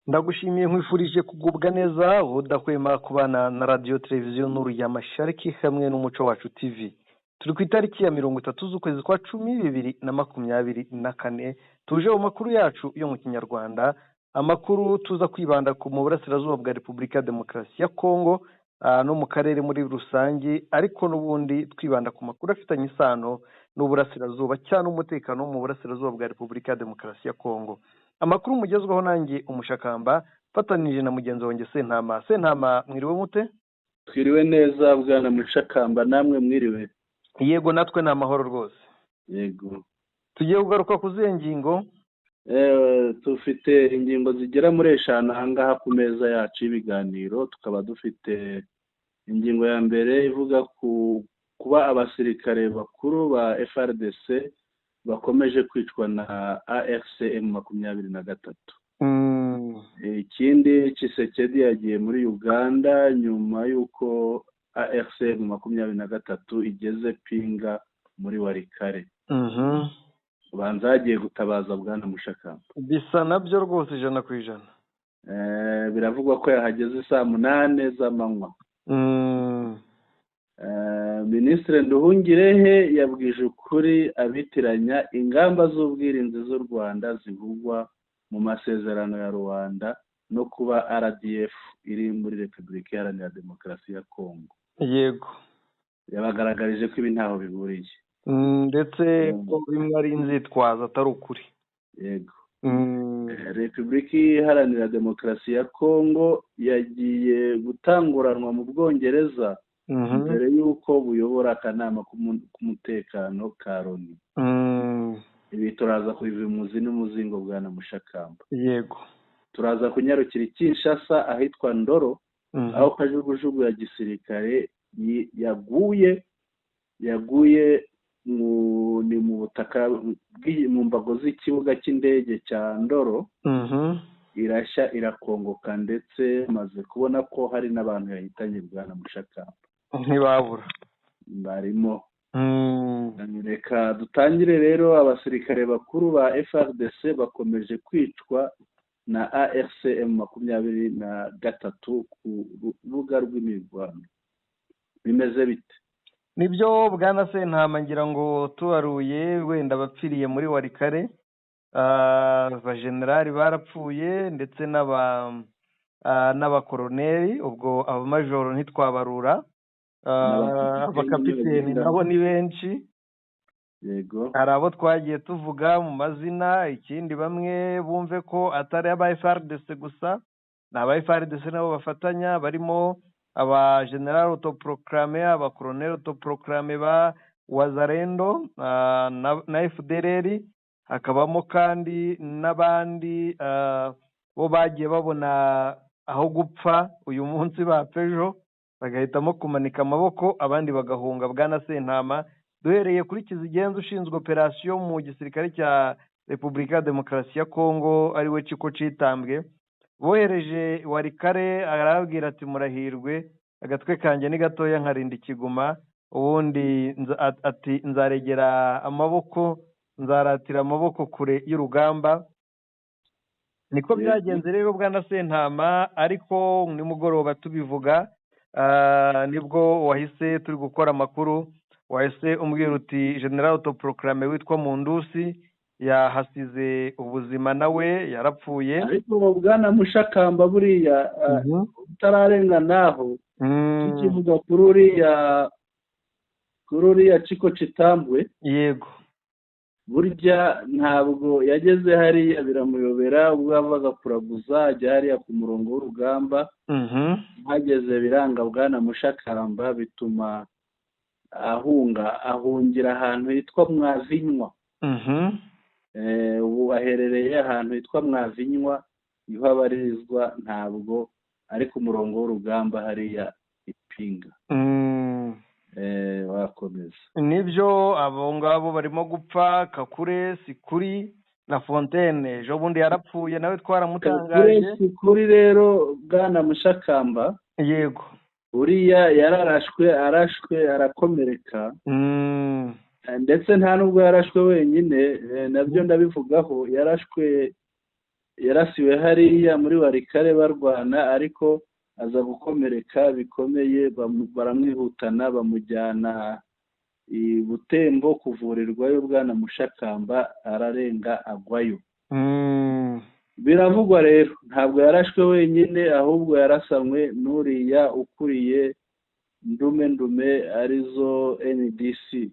Ndagushimiye, nkwifurije kugubwa neza, udahwema kubana na Radiyo Televiziyo Nuru ya Mashariki hamwe n'Umuco Wacu TV. Turi ku itariki ya 30 z'ukwezi kwa 10 2024, tuje mu makuru yacu yo mu Kinyarwanda, amakuru tuza kwibanda ku mu burasirazuba bwa Repubulika ya Demokarasi ya Kongo no mu karere muri rusange, ariko n'ubundi twibanda ku makuru afitanye isano n'uburasirazuba cyangwa umutekano wo mu burasirazuba bwa Repubulika ya Demokarasi ya Kongo. Amakuru mugezweho nanjye Umushakamba, mfatanije na mugenzi wanjye Sentama. Sentama, mwiriwe mute? Twiriwe neza bwana Mushakamba, namwe mwiriwe? Yego, natwe ni amahoro rwose. Yego. Tugiye kugaruka ku zihe ngingo? Dufite ingingo zigera muri 5 ahangaha ku meza yacu y'ibiganiro. Tukaba dufite ingingo ya mbere ivuga ku kuba abasirikare bakuru ba FARDC bakomeje kwicwa na AFC M23. Ikindi, Tshisekedi yagiye muri Uganda nyuma y'uko AFC M23 igeze Pinga muri Walikale. Ubanza yagiye gutabaza bwana Mushakamba. Bisa nabyo rwose 100%. Biravugwa ko yahageze saa 8 z'amanywa. Minisitiri Nduhungirehe yabwije ukuri abitiranya ingamba z'ubwirinzi z'u Rwanda zivugwa mu masezerano ya Rwanda no kuba RDF iri muri Repubulika Iharanira Demokarasi ya Kongo. Yego. Yabagaragarije ko ibi ntaho bihuriye. Ndetse ko bimwe ari inzitwazo atari ukuri. Yego. Repubulika Iharanira Demokarasi ya Kongo yagiye gutanguranwa mu Bwongereza mbere y'uko buyobora akanama k'umutekano ka Loni. Ibi turaza kubiva imuzi n'umuzingo bwana Mushakamba. Yego. Turaza kunyarukira i Kinshasa ahitwa Ndoro, aho kajugujugu ya gisirikare yaguye ni mu butaka mu mbago z'ikibuga cy'indege cya Ndoro. Irashya irakongoka, ndetse maze kubona ko hari n'abantu yahitanye bwana Mushakamba. Ntibabura barimo. Reka dutangire rero. Abasirikare bakuru ba FARDC bakomeje kwicwa na AFC M23 ku rubuga rw'imirwano. Bimeze bite? Nibyo bwana Sentama, ngira ngo tubaruye wenda abapfiriye muri Walikale, abajenerali barapfuye ndetse n'abakoroneri, ubwo abamajoro ntitwabarura, abakapiteni nabo ni benshi. Yego. Hari abo twagiye tuvuga mu mazina. Ikindi, bamwe bumve ko atari aba FARDC gusa, ni aba FARDC nabo bafatanya, barimo aba general autoproclamé, aba colonel autoproclamé ba Wazalendo na FDLR, hakabamo kandi n'abandi bo bagiye babona aho gupfa uyu munsi bapfa ejo, bagahitamo kumanika amaboko, abandi bagahunga. Bwana Sentama, duhereye kuri Kizigenza ushinzwe operasiyo mu gisirikare cya Repubulika ya Demokarasi ya Kongo, ariwe Chiko Citambwe, bohereje Walikale, arababwira ati murahirwe, agatwe kanjye ni gatoya nkarinda ikiguma, ubundi ati nzaregera amaboko, nzaratira amaboko kure y'urugamba. Niko byagenze rero bwana Sentama. Ariko nimugoroba tubivuga, nibwo wahise turi gukora amakuru, wahise umbwira uti general autoproclamé witwa Mundusi yahasize ubuzima, nawe yarapfuye. Ariko bwana Mushakamba, buriya utararenga naho, tukivuga kuri uriya Chiko Citambwe. Yego. Burya ntabwo yageze hariya biramuyobera, ubwo yavaga kuraguza ajya hariya ku murongo w'urugamba, hageze biranga bwana Mushakamba, bituma ahunga, ahungira ahantu hitwa Mwavinywa. Ubu aherereye ahantu hitwa Mwavinywa, niho abarizwa, ntabwo ari ku murongo w'urugamba hariya Ipinga. Wakomeza. Nibyo, abo ngabo barimo gupfa. Kakure Sikuri na Fontaine ejo bundi yarapfuye, nawe twaramutangaje. Kakure Sikuri rero bwana Mushakamba, Yego. uriya yararashwe, arashwe arakomereka. Ndetse nta nubwo yarashwe wenyine, nabyo ndabivugaho, yarashwe Yarasiwe hariya muri Warikare barwana, ariko aza gukomereka bikomeye, baramwihutana bamujyana i Butembo kuvurirwayo. Bwana Mushakamba ararenga agwayo. Biravugwa rero ntabwo yarashwe wenyine, ahubwo yarasanywe n'uriya ukuriye ndume ndume, arizo NDC.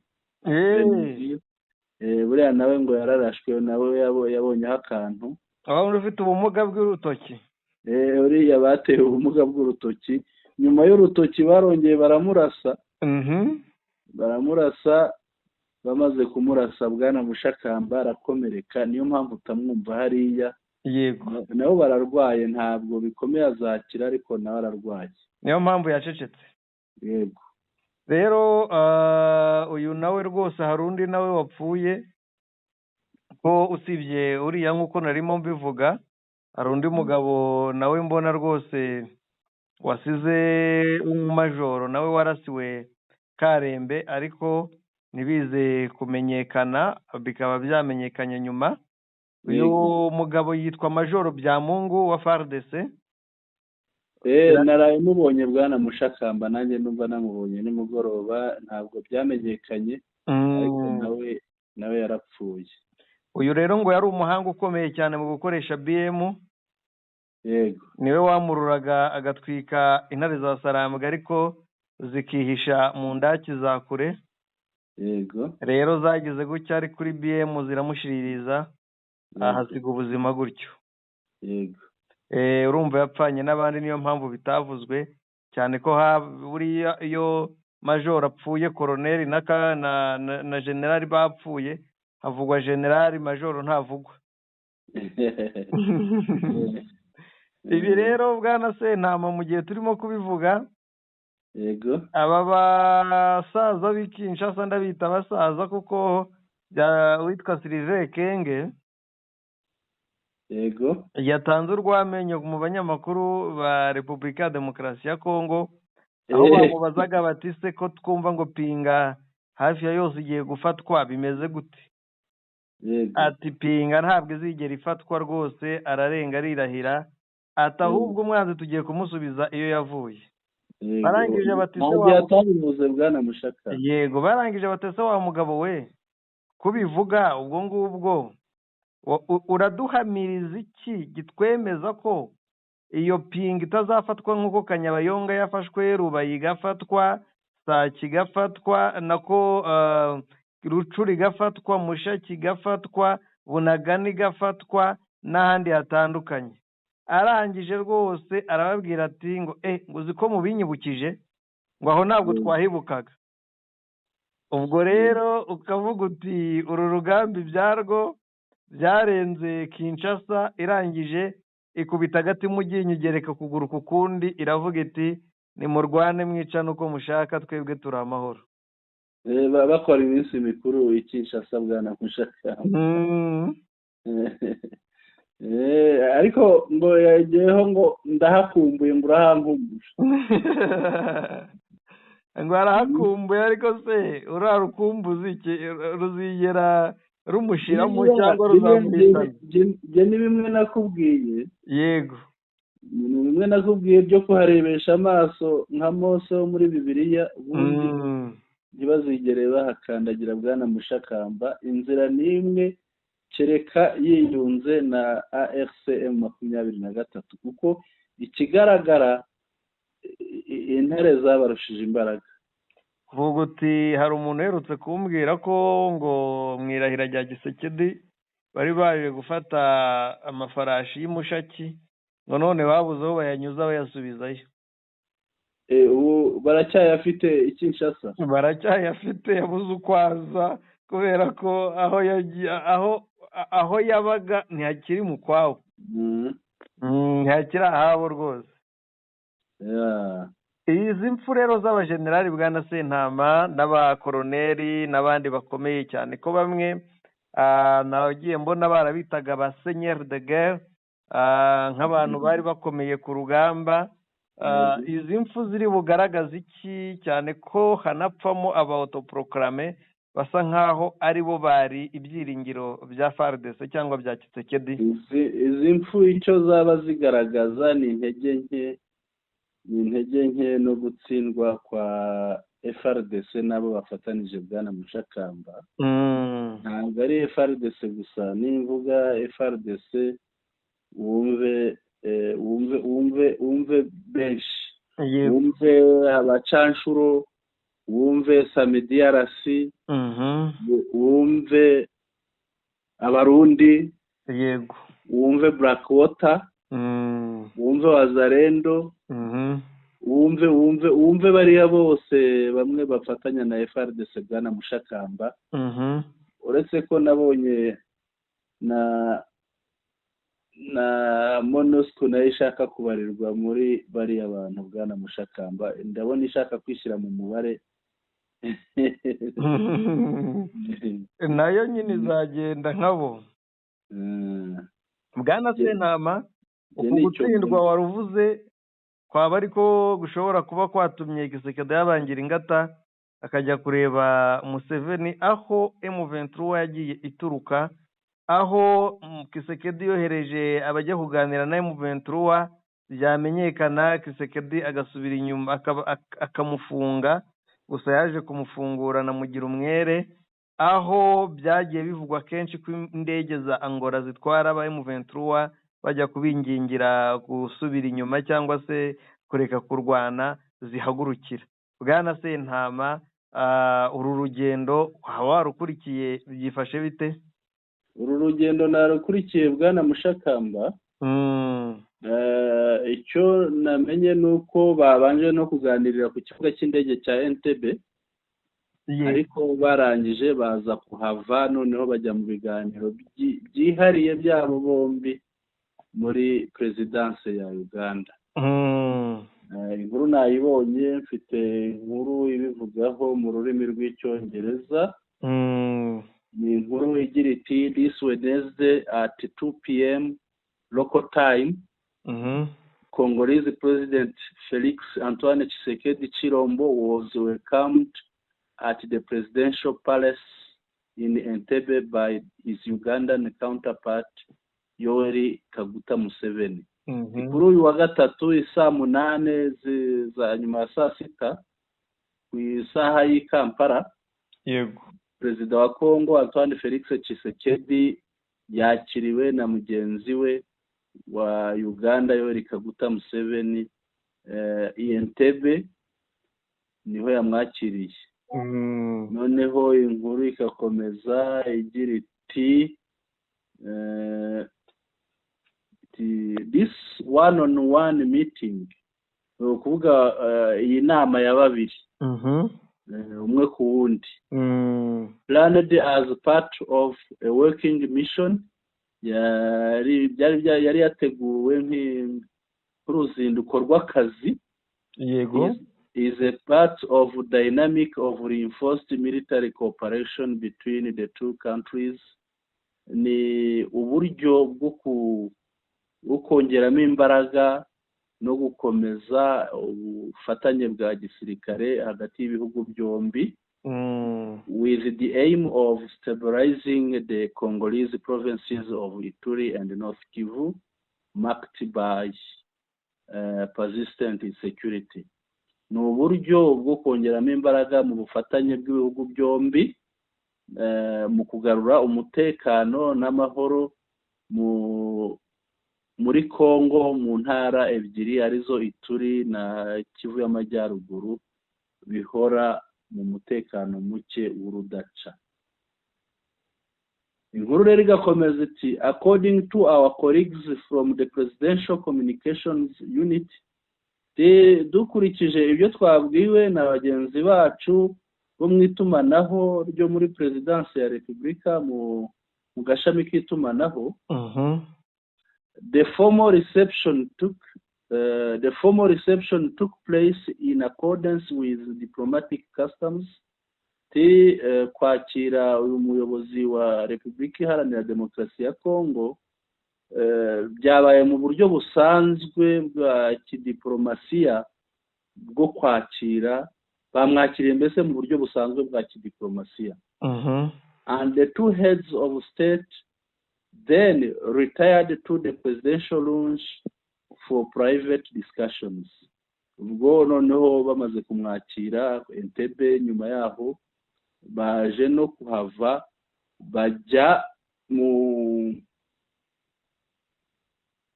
Buriya nawe ngo yararashwe, nawe yabonyeho akantu. Aho ufite ubumuga bw'urutoki. Uriya batewe ubumuga bw'urutoki, nyuma y'urutoki barongeye baramurasa. Baramurasa, bamaze kumurasa Bwana Mushakamba arakomereka, niyo mpamvu utamwumva hariya. Nabo bararwaye, ntabwo bikomeye, azakira, ariko nawe ararwaye. Niyo mpamvu yacecetse. Yego. Rero uyu nawe rwose, hari undi nawe wapfuye ko usibye uriya nk'uko narimo mbivuga, hari undi mugabo nawe mbona rwose wasize umumajoro, nawe warasiwe Karembe, ariko ntibize kumenyekana, bikaba byamenyekanye nyuma. Uyu mugabo yitwa Majoro Byamungu wa FARDC. Naraye mubonye Bwana Mushakamba, nanjye numva namubonye nimugoroba, ntabwo byamenyekanye, ariko nawe yarapfuye. Uyu rero ngo yari umuhanga ukomeye cyane mu gukoresha BM. Niwe wamururaga agatwika intare za Sarambwe, ariko zikihisha mu ndaki za kure. Rero zagize gutya ari kuri BM ziramushiririza, ahasiga ubuzima gutyo. Urumva yapfanye n'abandi, niyo mpamvu bitavuzwe cyane ko buriya iyo majoro apfuye, koroneri na generali bapfuye, havugwa generali, majoro ntavugwa. Ibi rero Bwana Sentama, mu gihe turimo kubivuga, aba basaza b'i Kinshasa, ndabita abasaza kuko witwa Sylvain Kenge yatanze urw'amenyo mu banyamakuru ba Repubulika ya Demokarasi ya Kongo, aho bamubazaga bati se ko twumva ngo Pinga hafi ya yose igiye gufatwa, bimeze gute? Ati Pinga ntabwo izigera ifatwa rwose, ararenga arirahira, ati ahubwo umwanzi tugiye kumusubiza iyo yavuye. Barangije bati se wa Bwana Mushaka. Yego, barangije bati se wa mugabo we kubivuga ubwo ngubwo uraduhamiriza iki gitwemeza ko iyo Pinga itazafatwa nk'uko Kanyabayonga yafashwe, Rubayi igafatwa, Sake igafatwa, nako Rucuri igafatwa, Mushaki igafatwa, Bunagana igafatwa n'ahandi hatandukanye. Arangije rwose arababwira ati ngo ngo uzi ko mubinyibukije, ngo aho ntabwo twahibukaga. Ubwo rero ukavuga uti uru rugamba ibyarwo byarenze Kinshasa, irangije ikubita agati mu ryinyo igereka ukuguru ku kundi, iravuga iti nimurwane mwicane uko mushaka, twebwe turi amahoro. Bakora iminsi mikuru i Kinshasa Bwana Mushaka. Ariko ngo yagiyeho ngo ndahakumbuye, ngo urahankumbuje. Ngo arahakumbuye, ariko se urarukumbuza iki? Ruzigera rumushiramo cyangwa ruzamuhitana? Njye ni bimwe nakubwiye. Yego. Ni bimwe nakubwiye byo kuharebesha amaso nka Mose wo muri Bibiliya, ubundi ntibazigere bahakandagira Bwana Mushakamba. Inzira n'imwe kereka yiyunze na ARCM 23, kuko ikigaragara intare zabarushije imbaraga. Vuga uti hari umuntu uherutse kumbwira ko ngo mu irahira rya Gisekedi bari baje gufata amafarashi y'Imushaki, ngo none babuze aho bayanyuza bayasubizayo. Ubu baracyayafite i Kinshasa? Baracyayafite, yabuze uko aza kubera ko aho yagiye, aho yabaga ntihakiri mu kwabo, ntihakiri ahabo rwose. Izi mfu rero z'abajenerali Bwana Sentama n'abakoroneri n'abandi bakomeye cyane, ko bamwe nagiye mbona barabitaga ba seigneur de guerre, nk'abantu bari bakomeye ku rugamba. Izi mfu ziri bugaragaza iki cyane ko hanapfamo aba autoproclame Basa nkaho ari bo bari ibyiringiro bya FARDC cyangwa bya Tshisekedi. Izi mfu icyo zaba zigaragaza ni intege nke, ni intege nke no gutsindwa kwa FARDC n'abo bafatanije, bwana Mushakamba. Ntabwo ari FARDC gusa. Nimvuga FARDC wumve wumve benshi, wumve abacanshuro, wumve SAMIDRC, wumve Abarundi, wumve Blackwater, wumve Wazalendo, wumve bariya bose bamwe bafatanya na FARDC, bwana Mushakamba. Uretse ko nabonye na MONUSCO nayo ishaka kubarirwa muri bariya bantu, bwana Mushakamba. Ndabona ishaka kwishyira mu mubare. Nayo nyine izagenda nkabo. Bwana Sentama, uku gutsindwa waruvuze kwaba ariko gushobora kuba kwatumye Tshisekedi yabangira ingata akajya kureba Museveni, aho M23 yagiye ituruka, aho Tshisekedi yohereje abajya kuganira na M23, byamenyekana Tshisekedi agasubira inyuma akamufunga. Gusa yaje kumufungura anamugira umwere, aho byagiye bivugwa kenshi ko indege za Angola zitwara aba M23 bajya kubingingira gusubira inyuma cyangwa se kureka kurwana zihagurukira. Bwana Sentama, uru rugendo waba warukurikiye? Byifashe bite? Uru rugendo narukurikiye, bwana Mushakamba. Icyo namenye ni uko babanje no kuganirira ku kibuga cy'indege cya Entebbe, ariko barangije baza kuhava, noneho bajya mu biganiro byihariye byabo bombi muri perezidanse ya Uganda. Inkuru nayibonye, mfite inkuru ibivugaho mu rurimi rw'Icyongereza. Ni inkuru igira iti: "This Wednesday at 2 p.m. local time, Congolese President Felix Antoine Tshisekedi Tshilombo was welcomed at the presidential palace in Entebbe by his Ugandan counterpart Yoweri Kaguta Museveni." Kuri uyu wa gatatu isaa 8 za nyuma ya saa sita ku isaha y'i Kampala, perezida wa Congo Antoine Felix Tshisekedi yakiriwe na mugenzi we wa Uganda Yoweri Kaguta Museveni i Entebbe, niho yamwakiriye. Noneho inkuru igakomeza igira iti "This one on one meeting", ni ukuvuga iyi nama ya babiri, umwe ku wundi, "planned as part of a working mission", yari yateguwe nk'uruzinduko rw'akazi, is a part of dynamic of reinforced military cooperation between the two countries. Ni uburyo bwo kongeramo imbaraga no gukomeza ubufatanye bwa gisirikare hagati y'ibihugu byombi, with the aim of stabilizing the Congolese provinces of Ituri and North Kivu marked by persistent insecurity. Ni uburyo bwo kongeramo imbaraga mu bufatanye bw'ibihugu byombi mu kugarura umutekano n'amahoro muri Congo, mu ntara ebyiri arizo Ituri na Kivu y'Amajyaruguru bihora mu mutekano muke w'urudaca. Inkuru rero igakomeza iti: "According to our colleagues from the Presidential Communications Unit", dukurikije ibyo twabwiwe na bagenzi bacu bo mu itumanaho ryo muri Perezidansi ya Repubulika mu gashami k'itumanaho, the formal reception took place in accordance with diplomatic customs. Ti kwakira uyu muyobozi wa Repubulika Iharanira Demokarasi ya Kongo byabaye mu buryo busanzwe bwa kidiporomasiya bwo kwakira Bamwakiriye mbese mu buryo busanzwe bwa kidiplomasiya. And the two heads of state then retired to the presidential lounge for private discussions. Ubwo noneho bamaze kumwakira Entebbe, nyuma yaho baje no kuhava bajya mu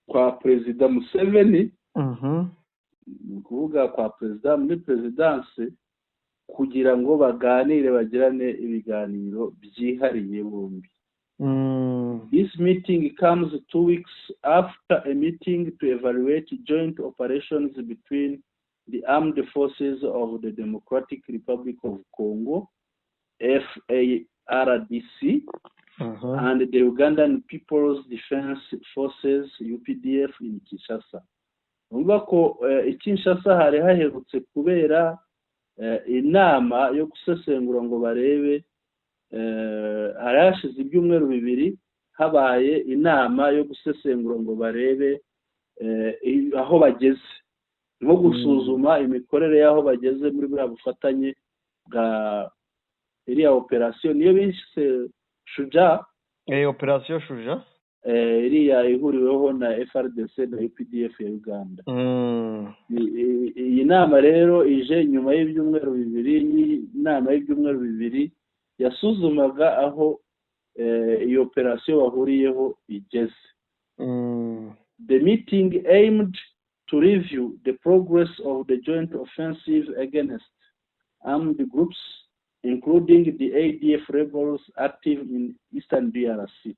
kwa Perezida Museveni, ni ukuvuga kwa perezida muri perezidanse, kugira ngo baganire, bagirane ibiganiro byihariye bombi. This meeting comes 2 weeks after a meeting to evaluate joint operations between the armed forces of the Democratic Republic of Congo, FARDC, and the Ugandan People's Defense Forces, UPDF, in Kinshasa. Urumva ko i Kinshasa hari haherutse kubera inama yo gusesengura ngo barebe, hari hashize ibyumweru 2 habaye inama yo gusesengura ngo barebe aho bageze, nko gusuzuma imikorere y'aho bageze muri buriya bufatanye bwa iriya operasiyo niyo bise Shuja. Operasiyo Shuja. Iriya ihuriweho na FARDC na UPDF ya Uganda. Iyi nama rero ije nyuma y'ibyumweru 2, inama y'ibyumweru 2 yasuzumaga aho iyo operasiyo bahuriyeho igeze. The meeting aimed to review the progress of the joint offensive against armed groups, including the ADF rebels active in Eastern DRC.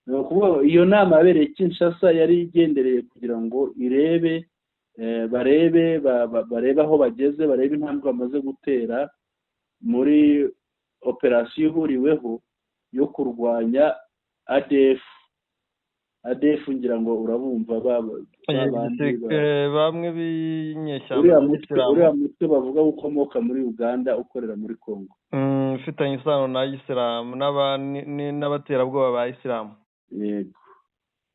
Ni ukuvuga ngo iyo nama yabereye Kinshasa yari igendereye kugira ngo irebe, barebe barebe aho bageze, barebe intambwe bamaze gutera muri operasiyo ihuriweho yo kurwanya ADF. ADF ngira ngo urabumva, ba bandi bamwe b'inyeshyamba uriya mutwe z'Isilamu. Uriya mutwe bavuga ko ukomoka muri Uganda, ukorera muri Congo. Ufitanye isano na Isilamu n'abaterabwoba ba Isilamu. Yego.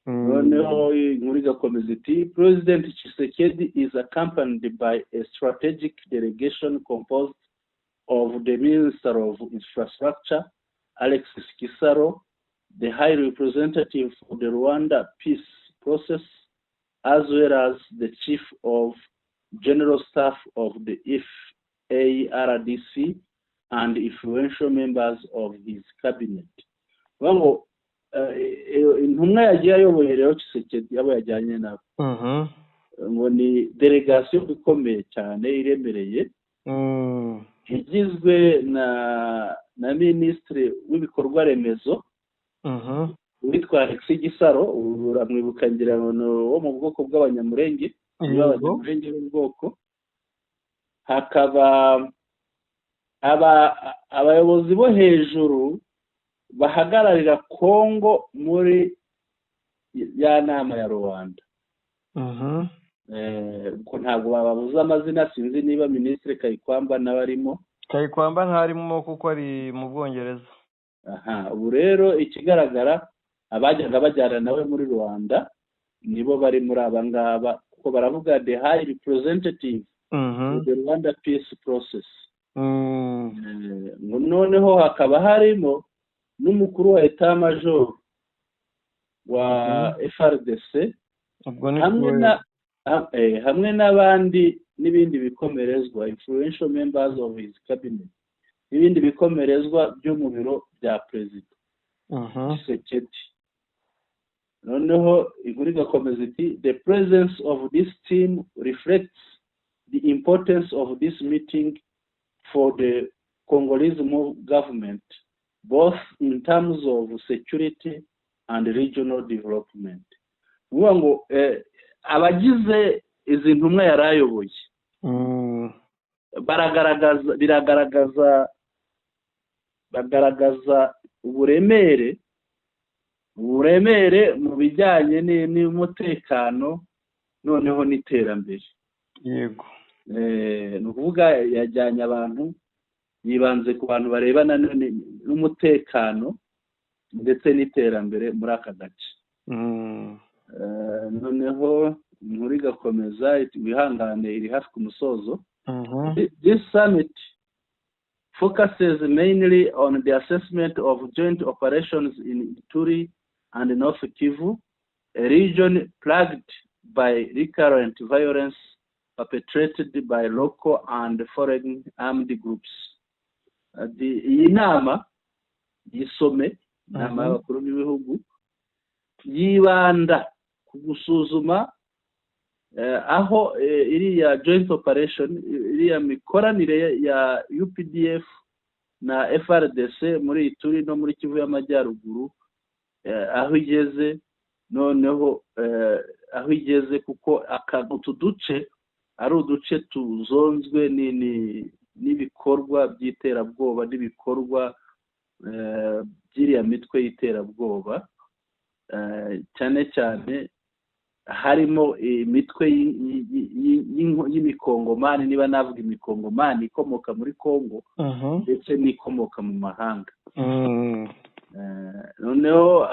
Noneho inkuru igakomeza iti: "President Tshisekedi is accompanied by a strategic delegation composed of the Minister of Infrastructure, Alexis Gisaro, the High Representative for the Rwanda Peace Process, as well as the Chief of General Staff of the FARDC and influential members of his cabinet." Bavuga ngo intumwa yagiye ayoboye rero Tshisekedi, abo yajyanye nabo, ngo ni delegasiyo ikomeye cyane iremereye, igizwe na minisitiri w'ibikorwa remezo witwa Alexis Gisaro. Uramwibuka ngira ngo ni wo mu bwoko bw'Abanyamurenge, niba Abanyamurenge b'ubwoko. Hakaba abayobozi bo hejuru bahagararira Kongo muri ya nama ya Rwanda. Ubwo ntabwo bababuze amazina, sinzi niba Minisitiri Kayikwamba nawe arimo. Kayikwamba ntarimo kuko ari mu Bwongereza. Aha, ubu rero ikigaragara, abajyaga bajyana nawe muri Rwanda nibo bari muri aba ngaba, kuko baravuga the High Representative for the Rwanda Peace Process. Ngo noneho hakaba harimo n'umukuru wa état major wa FARDC Ubwo ni hamwe na hamwe n'abandi n'ibindi bikomerezwa, influential members of his cabinet, n'ibindi bikomerezwa byo mu biro bya Perezida Tshisekedi. Noneho inkuru igakomeza iti: "The presence of this team reflects the importance of this meeting for the Congolese government, both in terms of security and regional development." Ni ukuvuga ngo abagize izi ntumwa yari ayoboye baragaragaza, biragaragaza, bagaragaza uburemere mu bijyanye n'umutekano noneho n'iterambere. Ni ukuvuga yajyanye abantu, yibanze ku bantu barebana n'umutekano ndetse n'iterambere muri aka gace. Noneho inkuru igakomeza iti: Irakomeza iti, wihangane, iri hafi ku musozo. This summit focuses mainly on the assessment of joint operations in Ituri and North Kivu, a region plagued by recurrent violence perpetrated by local and foreign armed groups. Iyi nama y'isommet, inama y'abakuru b'ibihugu, yibanda ku gusuzuma aho iriya joint operation, iriya mikoranire ya UPDF na FARDC muri Ituri no muri Kivu y'Amajyaruguru, aho igeze noneho, aho igeze, kuko utu duce ari uduce tuzonzwe n'ibikorwa by'iterabwoba, n'ibikorwa by'iriya mitwe y'iterabwoba, cyane cyane harimo imitwe y'imikongomani, niba navuga imikongomani ikomoka muri Congo, ndetse n'ikomoka mu mahanga. Noneho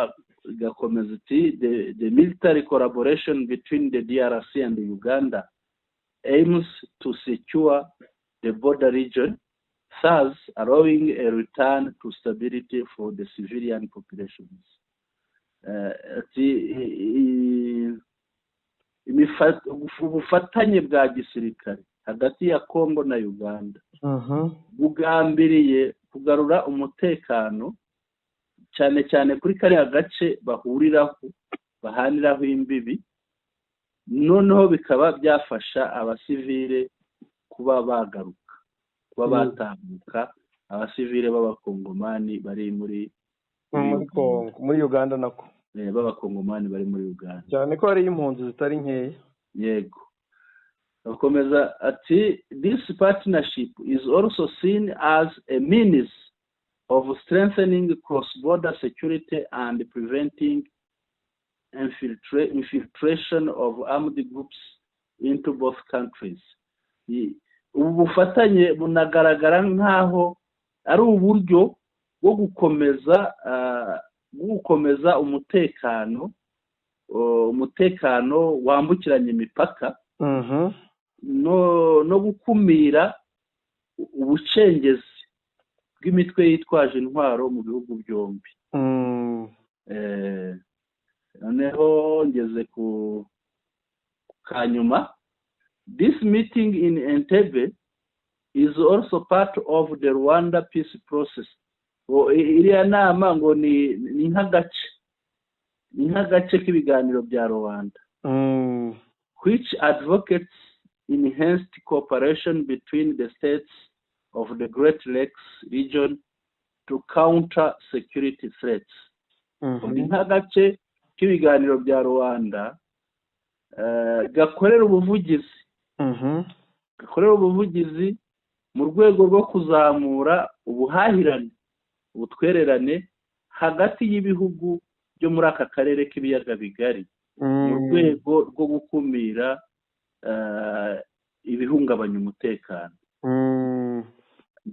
igakomeza iti: The military collaboration between the DRC and Uganda aims to secure the border region, thus allowing a return to stability for the civilian populations." Ati ubufatanye bwa gisirikare hagati ya Congo na Uganda bugambiriye kugarura umutekano, cyane cyane kuri kariya gace bahuriraho, bahaniraho imbibi, noneho bikaba byafasha abasivile kuba bagaruka, kuba batambuka, abasivile b'abakongomani bari muri muri Congo, muri Uganda nako. B'abakongomani bari muri Uganda. Cyane ko hariyo impunzi zitari nkeya. Yego. Akomeza ati: "This partnership is also seen as a means of strengthening cross-border security and preventing infiltration of armed groups into both countries." Ubu bufatanye bunagaragara nk'aho ari uburyo bwo gukomeza umutekano wambukiranya imipaka no gukumira ubucengezi bw'imitwe yitwaje intwaro mu bihugu byombi. Noneho ngeze ku kanyuma. This meeting in Entebbe is also part of the Rwanda peace process. Ngo iriya nama ngo ni nk'agace k'ibiganiro bya Rwanda, which advocates enhanced cooperation between the states of the Great Lakes region to counter security threats. Ni nk'agace k'ibiganiro bya Rwanda gakorera ubuvugizi mu rwego rwo kuzamura ubuhahirane, ubutwererane hagati y'ibihugu byo muri aka karere k'ibiyaga bigari, mu rwego rwo gukumira ibihungabanya umutekano.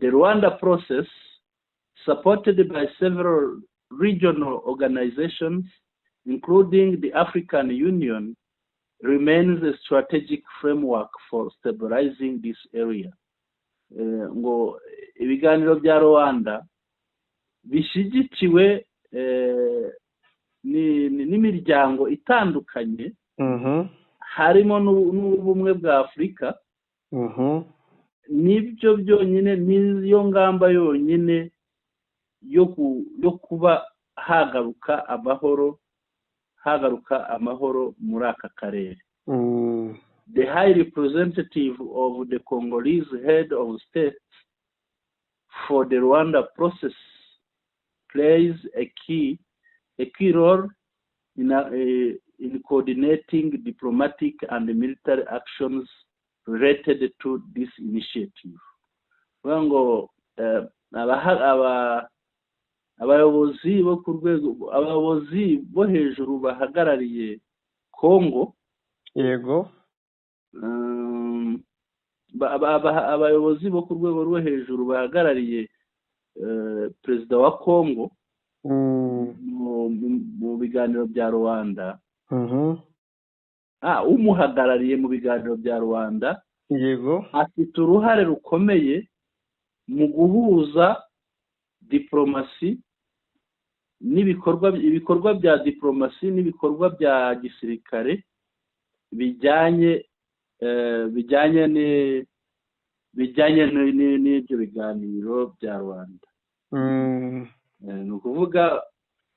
The Rwanda process, supported by several regional organizations, including the African Union, remains a strategic framework for stabilizing this area. Ngo ibiganiro bya Rwanda bishyigikiwe n'imiryango itandukanye, harimo n'ubumwe bwa Afurika, nibyo byonyine, niyo ngamba yonyine yo kuba hagaruka amahoro muri aka karere. The high representative of the Congolese head of state for the Rwanda process plays a key role in coordinating diplomatic and military actions related to this initiative. Kuvuga ngo abayobozi bo ku rwego, abayobozi bo hejuru bahagarariye Congo, abayobozi bo ku rwego rwo hejuru bahagarariye perezida wa Congo mu biganiro bya Rwanda. Umuhagarariye mu biganiro bya Rwanda afite uruhare rukomeye mu guhuza diporomasi n'ibikorwa, ibikorwa bya diporomasi n'ibikorwa bya gisirikare bijyanye n'ibyo biganiro bya Rwanda. Ni ukuvuga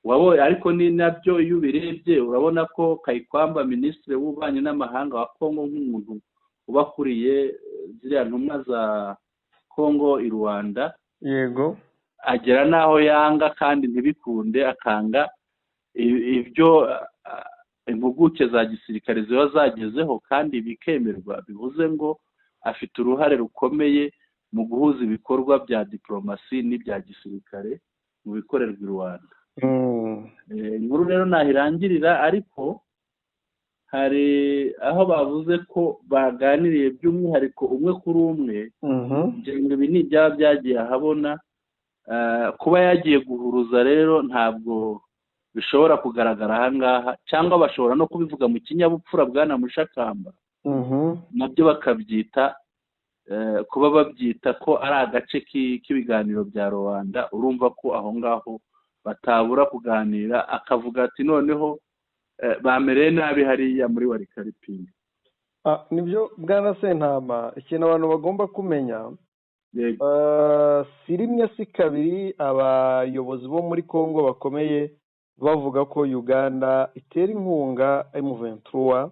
wabonye, ariko ni nabyo, iyo ubirebye urabona ko Kayikwamba, minisitiri w'ububanyi n'amahanga wa Kongo, nk'umuntu ubakuriye ziriya ntumwa za Kongo i Rwanda, agera n'aho yanga kandi ntibikunde, akanga ibyo impuguke za gisirikare ziba zagezeho kandi bikemerwa. Bivuze ngo afite uruhare rukomeye mu guhuza ibikorwa bya diporomasi n'ibya gisirikare mu bikorerwa i Rwanda. Inkuru rero nahirangirira, ariko hari aho bavuze ko baganiriye by'umwihariko umwe kuri umwe. Ngira ngo ibi ni ibyaba byagiye ahabona. Kuba yagiye guhuruza rero ntabwo bishobora kugaragara ahangaha, cyangwa bashobora no kubivuga mu kinyabupfura, bwana Mushakamba, nabyo bakabyita kuba babyita ko ari agace k'ibiganiro bya Rwanda. Urumva ko aho ngaho batabura kuganira, akavuga ati noneho bamereye nabi hariya muri Walikale Pinga. Nibyo bwana Sentama, ikintu abantu bagomba kumenya, si rimwe si kabiri abayobozi bo muri Congo bakomeye bavuga ko Uganda itera inkunga M23,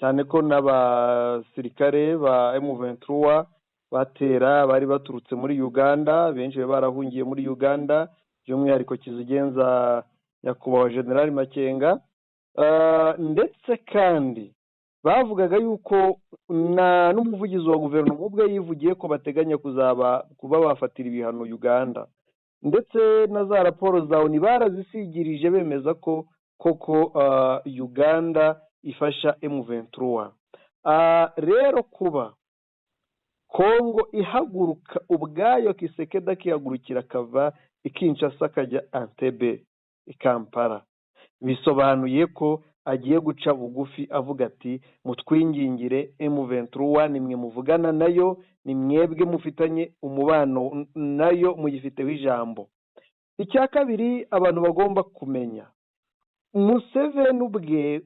cyane ko n'abasirikare ba M23 batera bari baturutse muri Uganda, benshi bari barahungiye muri Uganda, by'umwihariko kizigenza nyakubahwa General Makenga. Ndetse kandi bavugaga yuko na n'umuvugizi wa guverinoma ubwe yivugiye ko bateganya kuzaba kuba bafatira ibihano Uganda, ndetse na za raporo za ONU barazisigirije bemeza ko koko Uganda ifasha M23. Rero kuba Kongo ihaguruka ubwayo, Tshisekedi akihagurukira akava i Kinshasa akajya Entebbe i Kampala, bisobanuye ko agiye guca bugufi avuga ati mutwingingire M23, nimwe muvugana nayo, ni mwebwe mufitanye umubano nayo, muyifiteho ijambo. Icya kabiri abantu bagomba kumenya, Museveni ubwe,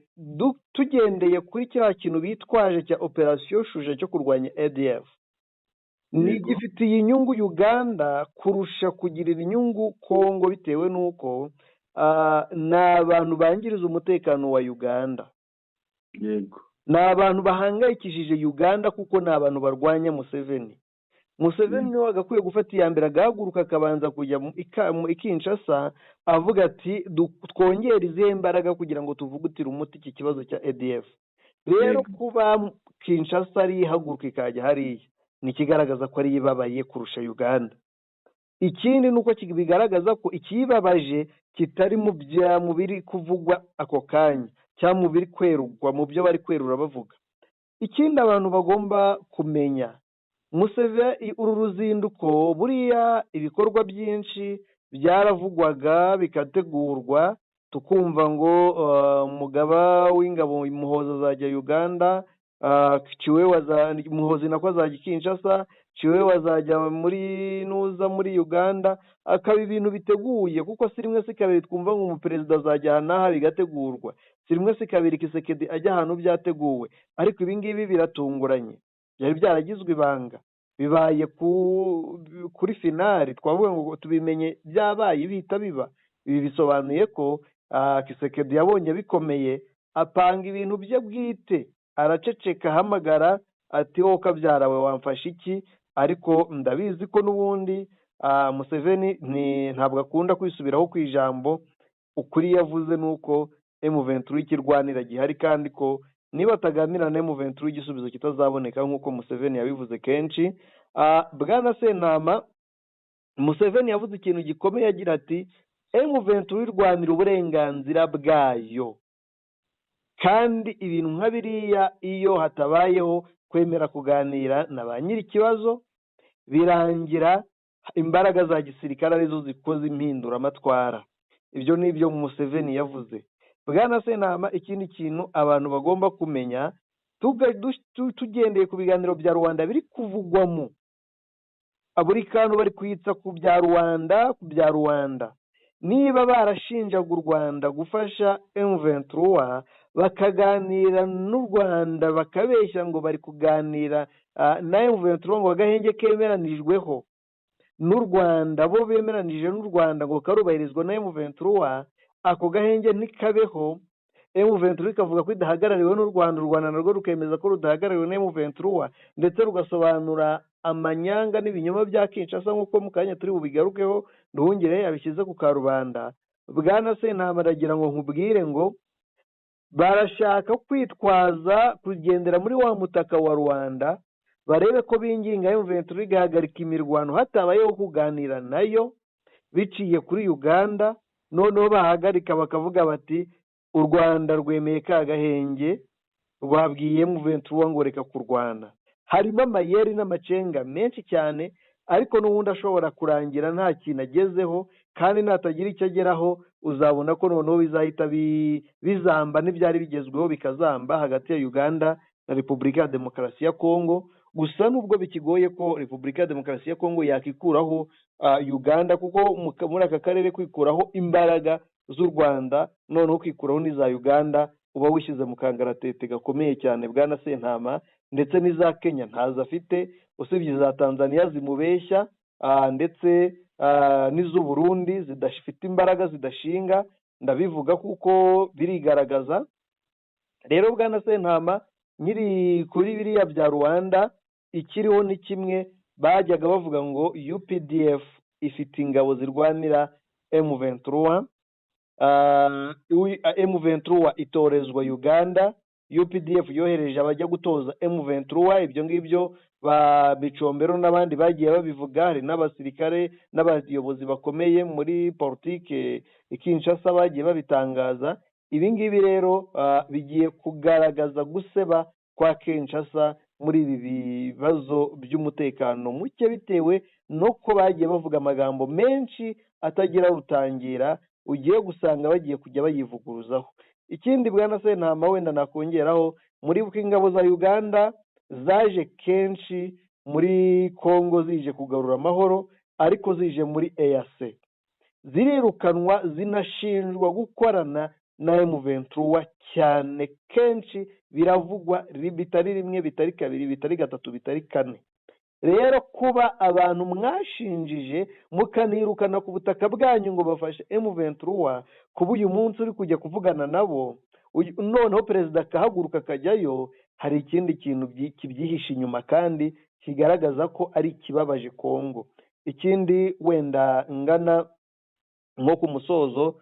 tugendeye kuri kiriya kintu bitwaje cya Operation Shujaa cyo kurwanya ADF, ni gifitiye inyungu Uganda kurusha kugirira inyungu Kongo, bitewe n'uko ni abantu bangiriza umutekano wa Uganda, ni abantu bahangayikishije Uganda, kuko ni abantu barwanya Museveni. Museveni niwe wagakwiye gufata iya mbere, agahaguruka akabanza kujya i Kinshasa avuga ati twongere izihe mbaraga kugira ngo tuvugutire umuti iki kibazo cya ADF. Rero kuba Kinshasa ari ihaguruka ikajya hariya ni ikigaragaza ko ariyo ibabaye kurusha Uganda. Ikindi ni uko bigaragaza ko ikiyibabaje kitari mu bya mu biri kuvugwa ako kanya cyangwa mu biri kwerurwa, mu byo bari kwerura bavuga. Ikindi abantu bagomba kumenya, Museveni uru ruzinduko, buriya ibikorwa byinshi byaravugwaga bikategurwa, tukumva ngo umugaba w'ingabo Muhozi azajya Uganda, Kiwewe Muhozi nako azajya i Kinshasa, Kiwewe azajya muri nuza muri Uganda, akaba ibintu biteguye, kuko si rimwe si kabiri twumva ngo umuperezida azajya aha n'aha bigategurwa, si rimwe si kabiri Tshisekedi ajya ahantu byateguwe, ariko ibi ngibi biratunguranye, byari byaragizwe ibanga, bibaye kuri finale, twavuga ngo tubimenye byabaye bihita biba. Ibi bisobanuye ko Tshisekedi yabonye bikomeye, apanga ibintu bye bwite, araceceka, ahamagara ati wowe kabyara we wamfasha iki? Ariko ndabizi ko n'ubundi Museveni ntabwo akunda kwisubiraho ku ijambo. Ukuri yavuze ni uko M23 ikirwanira gihari, kandi ko niba ataganira na M23 igisubizo kitazaboneka, nk'uko Museveni yabivuze kenshi. Bwana Sentama, Museveni yavuze ikintu gikomeye agira ati M23 irwanira uburenganzira bwayo, kandi ibintu nka biriya iyo hatabayeho kwemera kuganira na ba nyiri ikibazo, birangira imbaraga za gisirikare arizo zikoze impinduramatwara. Ibyo ni ibyo Museveni yavuze. Bwana Sentama, ikindi kintu abantu bagomba kumenya, tugendeye ku biganiro bya Rwanda biri kuvugwamo, buri kantu bari kwitsa ku bya Rwanda, ku bya Rwanda. Niba barashinjaga u Rwanda gufasha M23, bakaganira n'u Rwanda, bakabeshya ngo bari kuganira na M23 ngo agahenge kemeranijweho n'u Rwanda, bo bemeranije n'u Rwanda ngo karubahirizwa na M23, ako gahenge ntikabeho. M23 ikavuga ko idahagarariwe n'u Rwanda, u Rwanda narwo rukemeza ko rudahagarariwe na M23, ndetse rugasobanura amanyanga n'ibinyoma bya Kinshasa nk'uko mu kanya turi bubigarukeho, Nduhungire yabishyize ku karubanda. Bwana Sentama, aragira ngo nkubwire ngo barashaka kwitwaza kugendera muri wa mutaka wa Rwanda, barebe ko binginga M23 igahagarika imirwano hatabayeho kuganira nayo biciye kuri Uganda. Noneho bahagarika bakavuga bati u Rwanda rwemeye ka gahenge, rwabwiye M23 ngo reka kurwana. Harimo amayeri n'amacenga menshi cyane, ariko n'ubundi ashobora kurangira nta kintu agezeho, kandi natagira icyo ageraho uzabona ko noneho bizahita bizamba n'ibyari bigezweho bikazamba hagati ya Uganda na Repubulika ya Demokarasi ya Kongo. Gusa nubwo bikigoye ko Repubulika ya Demokarasi ya Kongo yakikuraho Uganda, kuko muri aka karere kwikuraho imbaraga z'u Rwanda noneho kwikuraho n'iza Uganda uba wishyize mu kangaratete gakomeye cyane. Bwana Sentama, ndetse n'iza Kenya ntazo afite, usibye iza Tanzania zimubeshya, ndetse n'iz'u Burundi zidafite imbaraga zidashinga, ndabivuga kuko birigaragaza. Rero Bwana Sentama, nyiri kuri biriya bya Rwanda, ikiriho ni kimwe bajyaga bavuga ngo UPDF ifite ingabo zirwanira M23, M23 itorezwa Uganda, UPDF yohereje abajya gutoza M23. Ibyo ngibyo ba Micombero n'abandi bagiye babivuga, hari n'abasirikare n'abayobozi bakomeye muri politike Kinshasa bagiye babitangaza. Ibi ngibi rero bigiye kugaragaza guseba kwa Kinshasa muri ibi bibazo by'umutekano muke, bitewe nuko bagiye bavuga amagambo menshi atagira rutangira, ugiye gusanga bagiye kujya bayivuguruzaho. Ikindi Bwana Sentama wenda nakongeraho, muri ingabo za Uganda zaje kenshi muri Kongo zije kugarura amahoro, ariko zije muri EAC zirirukanwa, zinashinjwa gukorana na M23 cyane, kenshi biravugwa, bitari rimwe, bitari kabiri, bitari gatatu, bitari kane. Rero kuba abantu mwashinjije mukanirukana ku butaka bwanyu ngo bafashe M23, kuba uyu munsi uri kujya kuvugana nabo, noneho perezida akahaguruka akajyayo, hari ikindi kintu kibyihishe inyuma kandi kigaragaza ko ari ikibabaje Kongo. Ikindi wenda ngana nko ku musozo,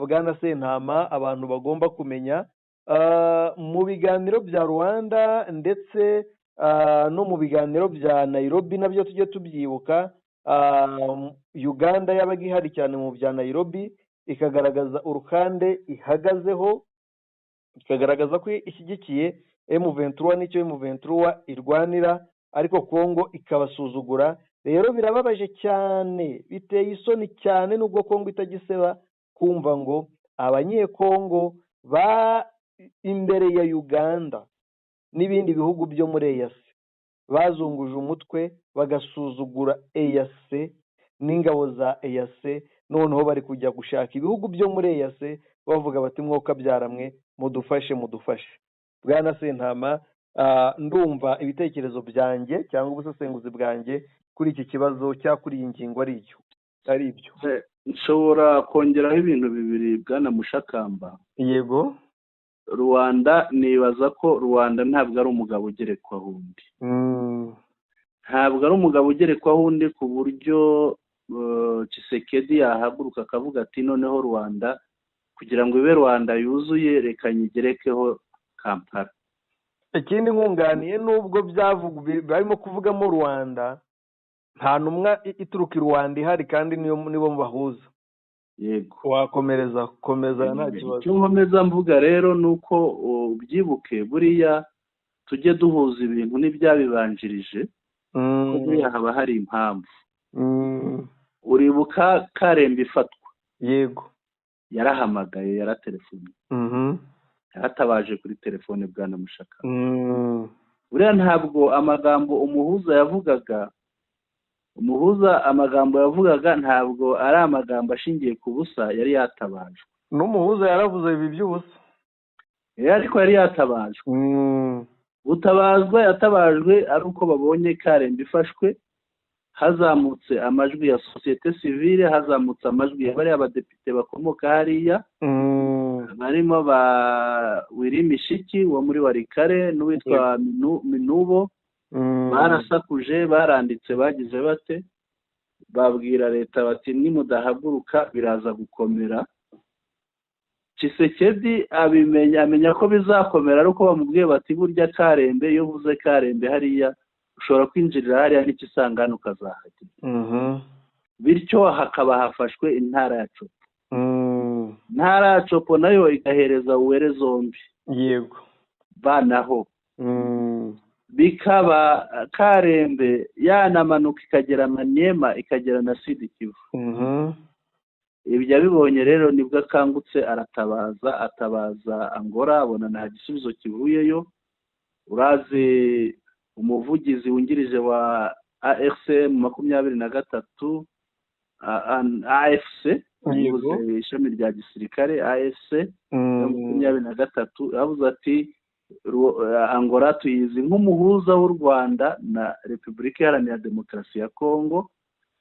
Bwana Sentama, abantu bagomba kumenya mu biganiro bya Rwanda ndetse no mu biganiro bya Nairobi, nabyo tujye tubyibuka, Uganda yabaga ihari cyane mu bya Nairobi, ikagaragaza uruhande ihagazeho, ikagaragaza ko ishyigikiye M23 n'icyo M23 irwanira, ariko Kongo ikabasuzugura. Rero birababaje cyane, biteye isoni cyane, nubwo Kongo itagiseba kumva ngo abanyekongo ba imbere ya Uganda n'ibindi bihugu byo muri EAC bazunguje umutwe bagasuzugura EAC n'ingabo za EAC, noneho bari kujya gushaka ibihugu byo muri EAC bavuga bati mwoka byaramwe mudufashe mudufashe. Bwana Sentama, ndumva ibitekerezo byanjye cyangwa ubusesenguzi bwanjye kuri iki kibazo cyangwa kuri iyi ngingo ari ibyo. Nshobora kongeraho ibintu bibiri Bwana Mushakamba. Yego. Rwanda, nibaza ko Rwanda ntabwo ari umugabo ugerekwaho undi. Ntabwo ari umugabo ugerekwaho undi ku buryo Tshisekedi yahaguruka akavuga ati noneho Rwanda kugira ngo ibe Rwanda yuzuye reka nyigerekeho Kampala. Ikindi nkunganiye, nubwo barimo kuvugamo Rwanda, nta ntumwa ituruka i Rwanda ihari kandi nibo bahuza. Yego, wakomereza komeza nta kibazo. Icyo nkomeza mvuga rero nuko ubyibuke buriya tujye duhuza ibintu n'ibyabibanjirije, buriya haba hari impamvu. Uribuka Karemba ifatwa? Yego. Yarahamagaye, yaratelefone, yaratabaje kuri telefone, bwana Mushaka. Buriya ntabwo amagambo umuhuza yavugaga, umuhuza amagambo yavugaga ntabwo ari amagambo ashingiye ku busa, yari yatabajwe. N'umuhuza yaravuze ibi by'ubusa. Ariko yari yatabajwe. Gutabazwa yatabajwe ari uko babonye Karembe ifashwe, hazamutse amajwi ya société civile, hazamutse amajwi ya bariya badepite bakomoka hariya, barimo ba Willy Mishiki wo muri Warikare n'uwitwa Minubo. Barasakuje, baranditse, bagize bate, babwira leta bati: "Nimudahaguruka biraza gukomera." Tshisekedi abimenya, amenya ko bizakomera ari uko bamubwiye bati: "Burya Karembe, iyo uvuze Karembe hariya ushobora kwinjirira hariya n'ikisangane ukazahagera." Bityo hakaba hafashwe intara ya Tshopo. Intara ya Tshopo nayo igahereza Uwere zombi. Banaho bikaba Karembe yanamanuka ikagera Maniema, ikagera na Sud Kivu. Ibyo abibonye rero nibwo akangutse, aratabaza, atabaza Angola, abona nta gisubizo kivuyeyo. Urazi umuvugizi wungirije wa ARC 23, AFC, ishami rya gisirikare AFC 23, yavuze ati: "Angola tuyizi nk'umuhuza w'u Rwanda na Repubulika Iharanira Demokarasi ya Kongo,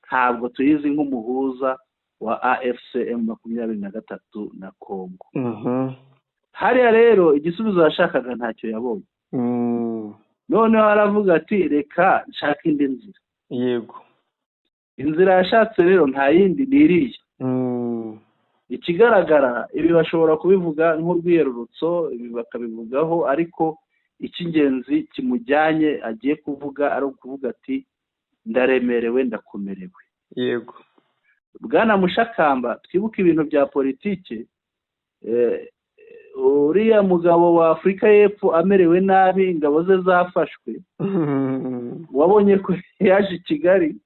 ntabwo tuyizi nk'umuhuza wa AFC M23 na Kongo." Hariya rero igisubizo yashakaga ntacyo yabonye. Noneho aravuga ati: "Reka nshake indi nzira." Inzira yashatse rero nta yindi, ni iriya. Ikigaragara, ibi bashobora kubivuga nk'urwiyerurutso, ibi bakabivugaho, ariko icy'ingenzi kimujyanye agiye kuvuga ari ukuvuga ati: "Ndaremerewe, ndakomerewe." Bwana Mushakamba, twibuke ibintu bya politiki. Uriya mugabo wa Afurika y'Epfo amerewe nabi, ingabo ze zafashwe, wabonye ko yaje i Kigali,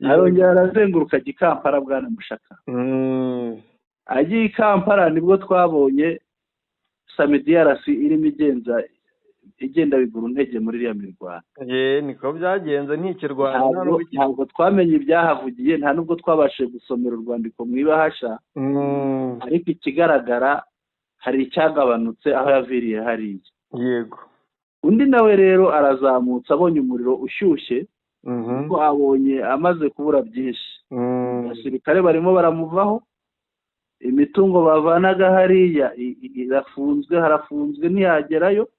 arongera arazenguruka ajya i Kampala. Bwana Mushakamba, agiye i Kampala nibwo twabonye SAMIDRC irimo igenza, igenda bigura intege muri iriya mirwano. Ye, niko byagenze, ntikirwana. Ntabwo twamenye ibyahavugiye, nta nubwo twabashije gusomera urwandiko mu ibahasha, ariko ikigaragara hari icyagabanutse aho yaviriye hariya. Undi nawe rero arazamutse, abonye umuriro ushyushye, kuko abonye amaze kubura byinshi. Abasirikare barimo baramuvaho, imitungo bavanaga hariya irafunzwe, harafunzwe, ntiyagerayo.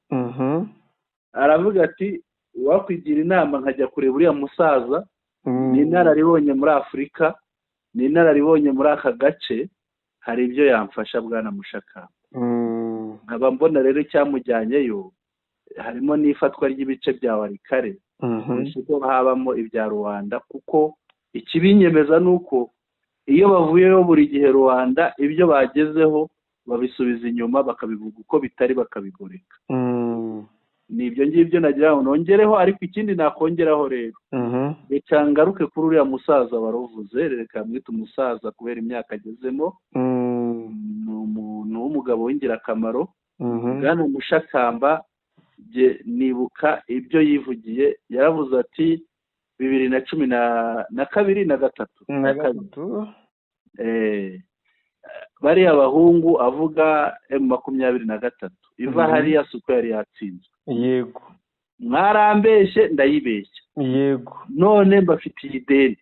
Aravuga ati: "Wakwigira inama nkajya kureba uriya musaza, ni inararibonye muri Afurika, ni inararibonye muri aka gace, hari ibyo yamfasha." Bwana Mushaka, nkaba mbona rero icyamujyanyeyo harimo n'ifatwa ry'ibice bya Warikare, ko habamo ibya Rubanda, kuko ikibinyemeza ni uko iyo bavuyeyo buri gihe Rubanda ibyo bagezeho babisubiza inyuma, bakabivuga uko bitari, bakabigoreka. Ni ibyo ngibyo nagira ngo nongereho. Ariko ikindi nakongeraho rero, reka ngaruke kuri uriya musaza waruvuze, reka mwite umusaza kubera imyaka agezemo. Ni umuntu w'umugabo w'ingirakamaro. Bwana Mushakamba, nibuka ibyo yivugiye, yaravuze ati 2012 na gatatu, na gatatu, bariya bahungu, avuga M23, iva hariya si uko yari yatsinzwe. Mwarambeshye, ndayibeshya. None mbafitiye ideni,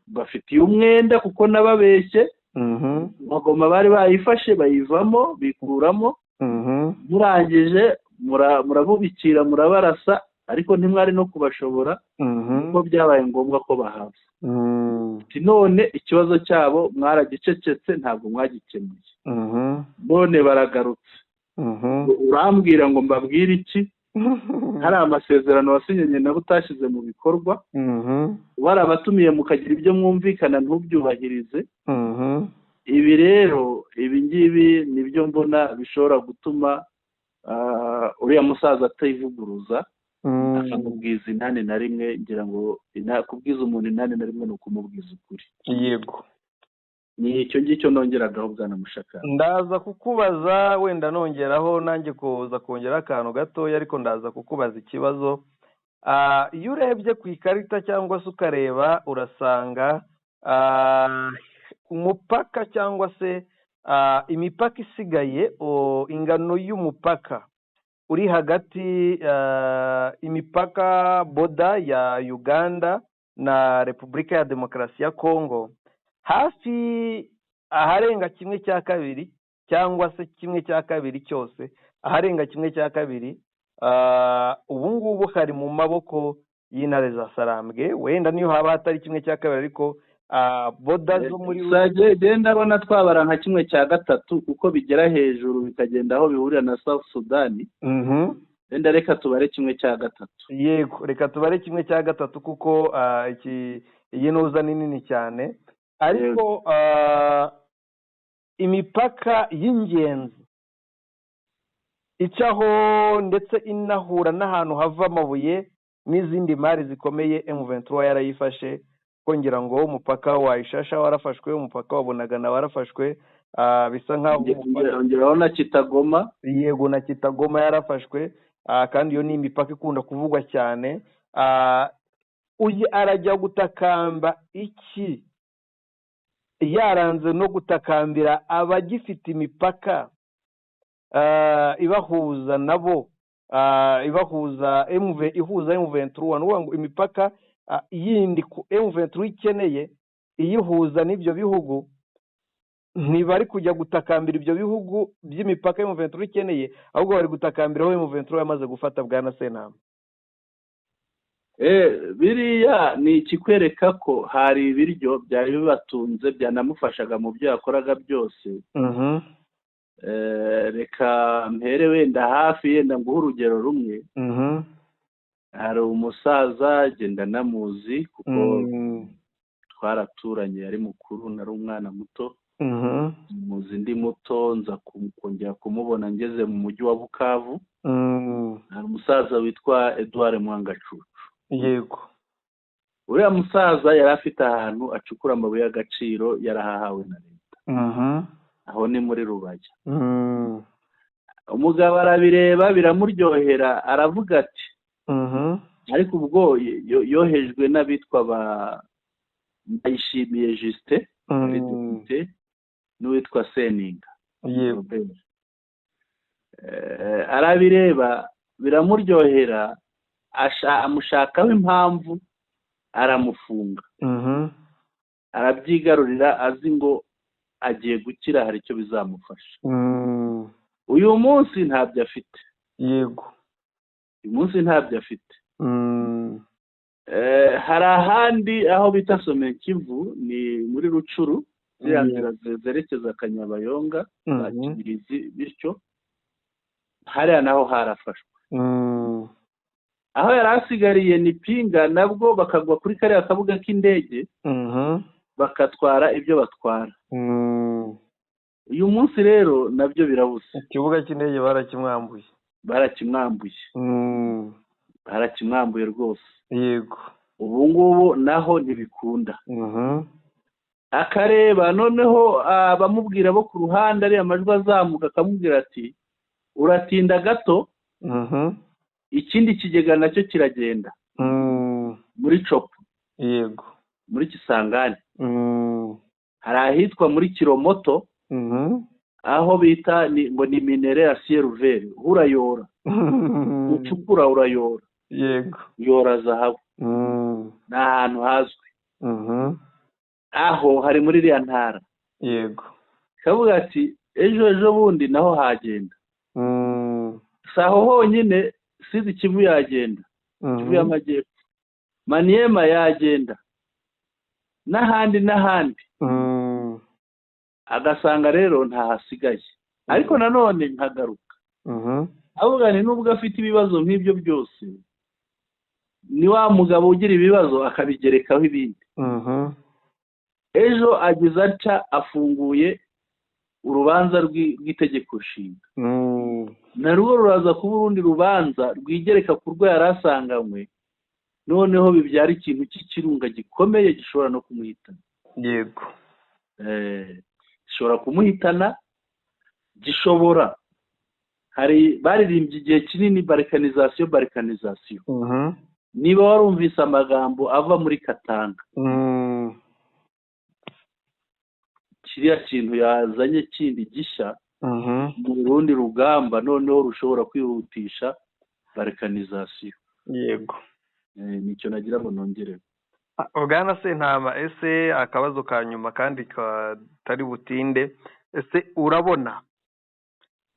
mbafitiye umwenda, kuko nababeshye. Magoma bari bayifashe, bayivamo, bikuramo, murangije murabubikira, murabarasa, ariko ntimwari no kubashobora, kuko byabaye ngombwa ko bahava. None ikibazo cyabo mwaragicecetse, ntabwo mwagikemuye, none baragarutse. Urambwira ngo mbabwire iki? Hari amasezerano wasinyanye nabo utashyize mu bikorwa, warabatumiye mukagira ibyo mwumvikana ntubyubahirize. Ibi rero, ibi ngibi nibyo mbona bishobora gutuma uriya musaza atayivuguruza, akamubwiza inani na rimwe. Ngira ngo kubwiza umuntu inani na rimwe ni ukumubwiza ukuri. Yego. Ni icyo ngicyo nongeragaho, bwana Mushaka. Ndaza kukubaza wenda nongeraho nanjye kuza kongera akantu gatoya, ariko ndaza kukubaza ikibazo. Iyo urebye ku ikarita cyangwa se ukareba, urasanga umupaka cyangwa se imipaka isigaye, ingano y'umupaka uri hagati, imipaka border ya Uganda na Repubulika ya Demokarasi ya Kongo, hafi aharenga kimwe cya kabiri cyangwa se kimwe cya kabiri cyose, aharenga kimwe cya kabiri ubu ngubu hari mu maboko y'intare za Sarambwe. Wenda niyo haba hatari kimwe cya kabiri, ariko border zo muri Genda ndabona twabara nka kimwe cya gatatu, kuko bigera hejuru bikagenda aho bihurira na South Sudan. Wenda reka tubare kimwe cya gatatu. Yego, reka tubare kimwe cya gatatu, kuko iki iyi ntuza ni nini cyane. Ariko imipaka y'ingenzi icaho ndetse inahura n'ahantu hava amabuye n'izindi mari zikomeye, M23 yarayifashe. Kongera ngo umupaka wa Ishasha warafashwe, umupaka wa Bunagana warafashwe, bisa nkaho Ongeraho na Kitagoma. Yego, na Kitagoma yarafashwe, kandi iyo ni imipaka ikunda kuvugwa cyane. Uyu arajya gutakamba iki yaranze no gutakambira abagifite imipaka ibahuza nabo, ibahuza MV, ihuza M23? Ni ukuvuga ngo imipaka yindi M23 ikeneye iyihuza n'ibyo bihugu, ntibari kujya gutakambira ibyo bihugu by'imipaka M23 ikeneye, ahubwo bari gutakambira aho M23 yamaze gufata, bwana Sentama. Biriya ni ikikwereka ko hari ibiryo byari bibatunze, byanamufashaga mu byo yakoraga byose. Reka mpere wenda hafi, yenda nguhe urugero rumwe. Hari umusaza, genda namuzi kuko twaraturanye, ari mukuru nari umwana muto. Muzi ndi muto, nza kongera kumubona ngeze mu mujyi wa Bukavu. Hari umusaza witwa Edouard Mwangacucu. Uriya musaza yari afite ahantu acukura amabuye y'agaciro, yarahahawe na leta. Aho ni muri Rubaya. Umugabo arabireba biramuryohera, aravuga ati, ariko ubwo yohejwe n'abitwa ba Ndayishimiye Justin, depite, n'uwitwa Seninga Robert. Arabireba biramuryohera, amushakaho impamvu, aramufunga, arabyigarurira, azi ngo agiye gukira, hari icyo bizamufasha. Uyu munsi ntabyo afite. Uyu munsi ntabyo afite. Hari ahandi aho bita Somekivu, ni muri Rucuru, ziriya nzira zerekeza Kanyabayonga za Kibirizi bityo, hariya naho harafashwe. Aho yari asigariye ni Pinga, nabwo bakagwa kuri kariya kabuga k'indege, bakatwara ibyo batwara. Uyu munsi rero nabyo birabuze. Ikibuga cy'indege barakimwambuye. Barakimwambuye. Barakimwambuye rwose. Ubu ngubu naho ntibikunda. Akareba noneho abamubwira bo ku ruhande, ariya majwi azamuka, akamubwira ati uratinda gato, ikindi kigega nacyo kiragenda muri Copo, muri Kisangani. Hari ahitwa muri Kiromoto, aho bita ngo ni minerai à ciel ouvert, urayora, ucukura urayora, uyora zahabu. Ni ahantu hazwi. Aho hari muri iriya ntara. Kavuga ati ejo ejo bundi naho hagenda. Si aho honyine, Sud Kivu yagenda, Kivu y'Amajyepfo, Maniema yagenda, n'ahandi n'ahandi. Agasanga rero ntahasigaye. Ariko nanone nkagaruka avuga ni nubwo afite ibibazo nk'ibyo byose, ni wa mugabo ugira ibibazo akabigerekaho ibindi. Ejo agize atya afunguye urubanza rw'itegeko nshinga, narwo ruraza kuba urundi rubanza rwigereka ku rwo yari asanganywe, noneho bibyara ikintu cy'ikirunga gikomeye gishobora no kumuhitana. Gishobora kumuhitana, gishobora, hari baririmbye igihe kinini balkanisation, balkanisation. Niba warumvise amagambo ava muri Katanga, kiriya kintu yazanye kindi gishya mu rundi rugamba noneho rushobora kwihutisha balkanisation. Yego. Nicyo nagira ngo nongereho. Bwana Sentama, ese akabazo ka nyuma kandi katari butinde, ese urabona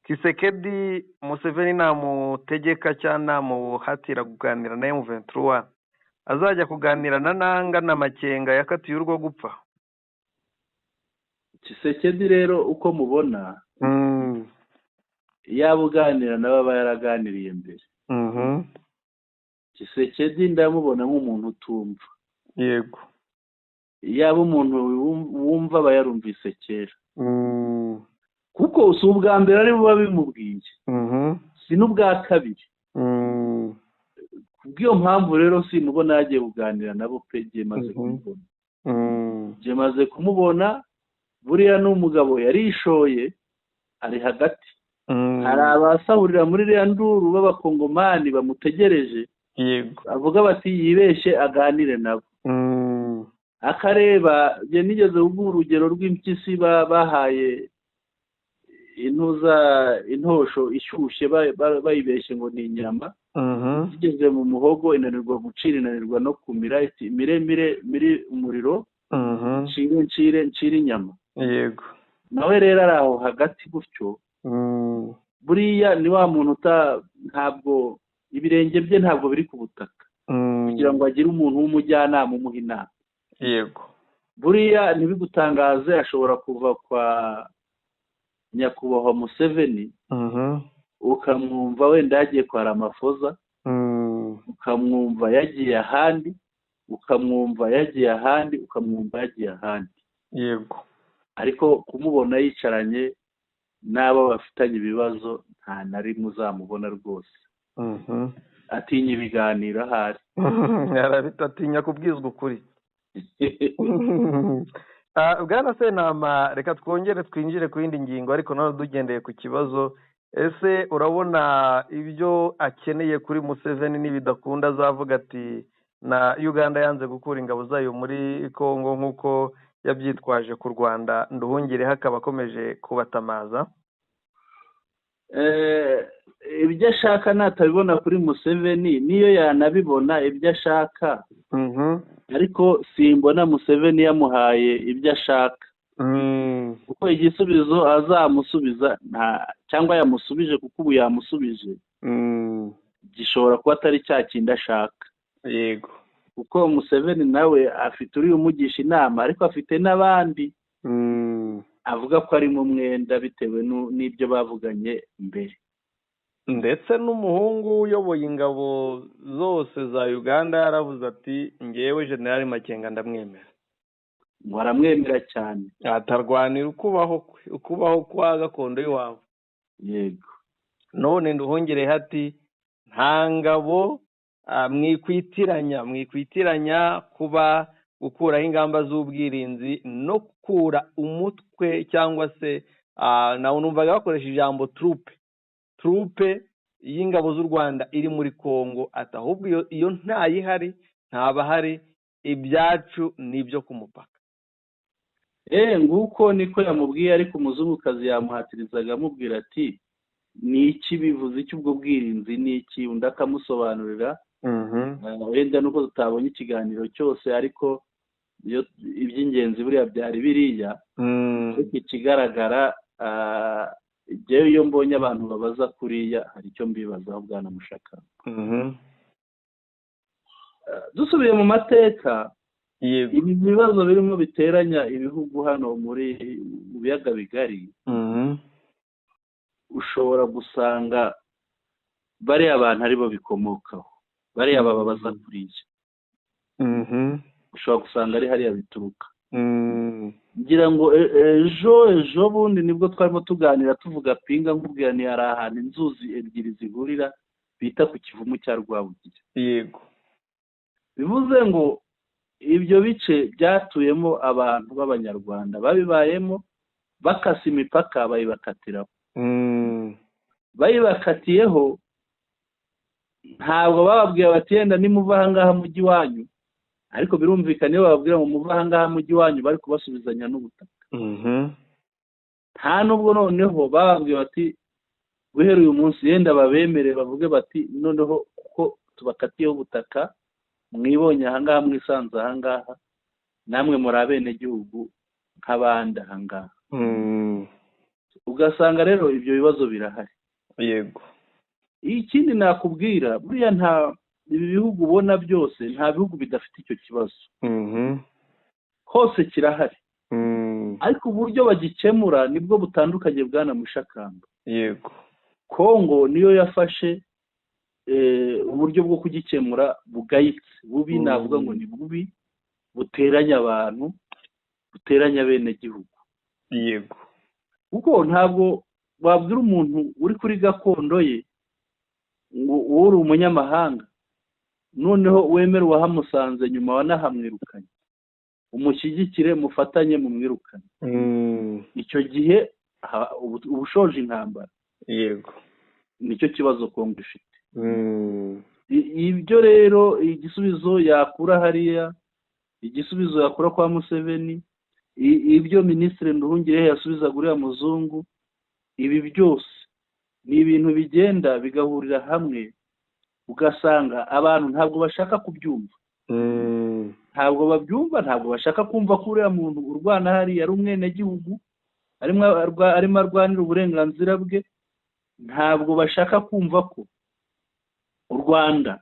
Tshisekedi Museveni namutegeka cyangwa namuhatira kuganira na M23, azajya kuganira na Nanga na Makenga yakatiye urwo gupfa? Tshisekedi rero uko mubona, yaba uganira nawe aba yaraganiriye mbere. Tshisekedi ndamubona nk'umuntu utumva. Yego. Yaba umuntu wumva aba yarumvise kera, kuko si ubwa mbere ari buba bimubwiye, si n'ubwa kabiri. Kubw'iyo mpamvu rero simubona yagiye kuganira nabo pe. Jye maze kumubona, jye maze kumubona, buriya ni umugabo yarishoye, ari hagati. Hari abasahurira muri iriya nduru b'abakongomani bamutegereje. Yego. Bavuga bati yibeshye aganire nabo. Akareba, njye nigeze kuguha urugero rw'impyisi bahaye intuza, intosho ishyushye, bayibeshye ngo ni inyama, zigeze mu muhogo inanirwa gucira, inanirwa no kumira, iti mire mire mire umuriro, ncire ncire ncire inyama. Yego. Nawe rero ari aho hagati gutyo. Buriya ni wa muntu uta, ntabwo ibirenge bye ntabwo biri ku butaka kugira ngo agire umuntu w'umujyanama umuha inama. Yego. Buriya ntibigutangaze, ashobora kuva kwa nyakubahwa Museveni, ukamwumva wenda yagiye kwa Ramaphosa, ukamwumva yagiye ahandi, ukamwumva yagiye ahandi, ukamwumva yagiye ahandi. Yego. Ariko kumubona yicaranye n'abo bafitanye ibibazo, nta na rimwe uzamubona rwose. Atinya ibiganiro ahari. Atinya kubwizwa ukuri. Bwana Sentama, reka twongere twinjire ku yindi ngingo, ariko nanone dugendeye ku kibazo: ese urabona ibyo akeneye kuri Museveni nibidakunda azavuga ati na Uganda yanze gukura ingabo zayo muri Congo nk'uko yabyitwaje ku Rwanda, Nduhungirehe akaba akomeje kubatamaza? Ibyo ashaka natabibona kuri Museveni, niyo yanabibona ibyo ashaka, ariko simbona Museveni yamuhaye ibyo ashaka, kuko igisubizo azamusubiza nta, cyangwa yamusubije, kuko ubu yamusubije, gishobora kuba atari cya kindi ashaka. Yego. Kuko Museveni nawe afite uriya umugisha inama, ariko afite n'abandi avuga ko ari mu mwenda bitewe n'ibyo bavuganye mbere. Ndetse n'umuhungu uyoboye ingabo zose za Uganda yaravuze ati ngewe General Makenga ndamwemera. Ngo aramwemera cyane. Atarwanira ukubaho kwe, ukubaho kwa gakondo y'iwabo. Yego. None Nduhungirehe ati nta ngabo, mwikwitiranya kuba gukuraho ingamba z'ubwirinzi no gukura umutwe, cyangwa se nawe numvaga bakoresha ijambo troupe y'ingabo z'u Rwanda iri muri Congo, ati ahubwo iyo ntayihari, ntabahari, ibyacu nibyo ku mupaka. Nguko niko yamubwiye, ariko umuzungukazi yamuhatirizaga amubwira ati ni iki, bivuze iki, ubwo bwirinzi ni iki? Undi akamusobanurira. Wenda nuko tutabonye ikiganiro cyose, ariko iyo iby'ingenzi buriya byari biriya. Ariko ikigaragara, njyewe iyo mbonye abantu babaza kuriya, hari icyo mbibazaho, bwana Mushaka. Dusubiye mu mateka, Yego. ibi bibazo birimo biteranya ibihugu hano muri mu biyaga bigari, ushobora gusanga bariya abantu aribo bikomokaho, bariya bababaza kuriya, ushobora gusanga ari hariya bituruka. Ngira ngo ejo bundi nibwo twarimo tuganira tuvuga Pinga, nkubwira ni hari ahantu inzuzi ebyiri zihurira bita ku Kivumu cya Rwabugiri. Yego. Bivuze ngo Ibyo bice byatuyemo abantu b'Abanyarwanda babibayemo, bakase imipaka bayibakatiraho. Bayibakatiyeho, ntabwo bababwiye bati yenda nimuva aha ngaha mujyi iwanyu, ariko birumvikana iyo bababwira ngo muve aha ngaha mujyi iwanyu, bari kubasubizanya n'ubutaka. Nta nubwo noneho bababwiye bati guhera uyu munsi yenda babemere, bavuge bati noneho kuko tubakatiyeho ubutaka, mwibonye aha ngaha, mwisanze aha ngaha, namwe muri abenegihugu nk'abandi aha ngaha. Ugasanga rero ibyo bibazo birahari. Ikindi nakubwira, buriya nta ibi bihugu ubona byose, nta bihugu bidafite icyo kibazo, hose kirahari, ariko uburyo bagikemura nibwo butandukanye, bwana Mushakamba. Kongo niyo yafashe uburyo bwo kugikemura bugayitse, bubi, navuga ngo ni bubi, buteranya abantu, buteranya abenegihugu. Kuko ntabwo wabwira umuntu uri kuri gakondo ye ngo wowe uri umunyamahanga, noneho wemere uwahamusanze nyuma wanahamwirukanye, umushyigikire, mufatanye mumwirukane. Icyo gihe uba ushoje intambara. Nicyo kibazo Kongo ifite. Ibyo rero, igisubizo yakura hariya, igisubizo yakura kwa Museveni, ibyo Minisitiri Nduhungirehe yasubizaga uriya muzungu, ibi byose ni ibintu bigenda bigahurira hamwe, ugasanga abantu ntabwo bashaka kubyumva. Ntabwo babyumva, ntabwo bashaka kumva ko uriya muntu urwana hariya ari umwenegihugu, arimo arwanira uburenganzira bwe. Ntabwo bashaka kumva ko u Rwanda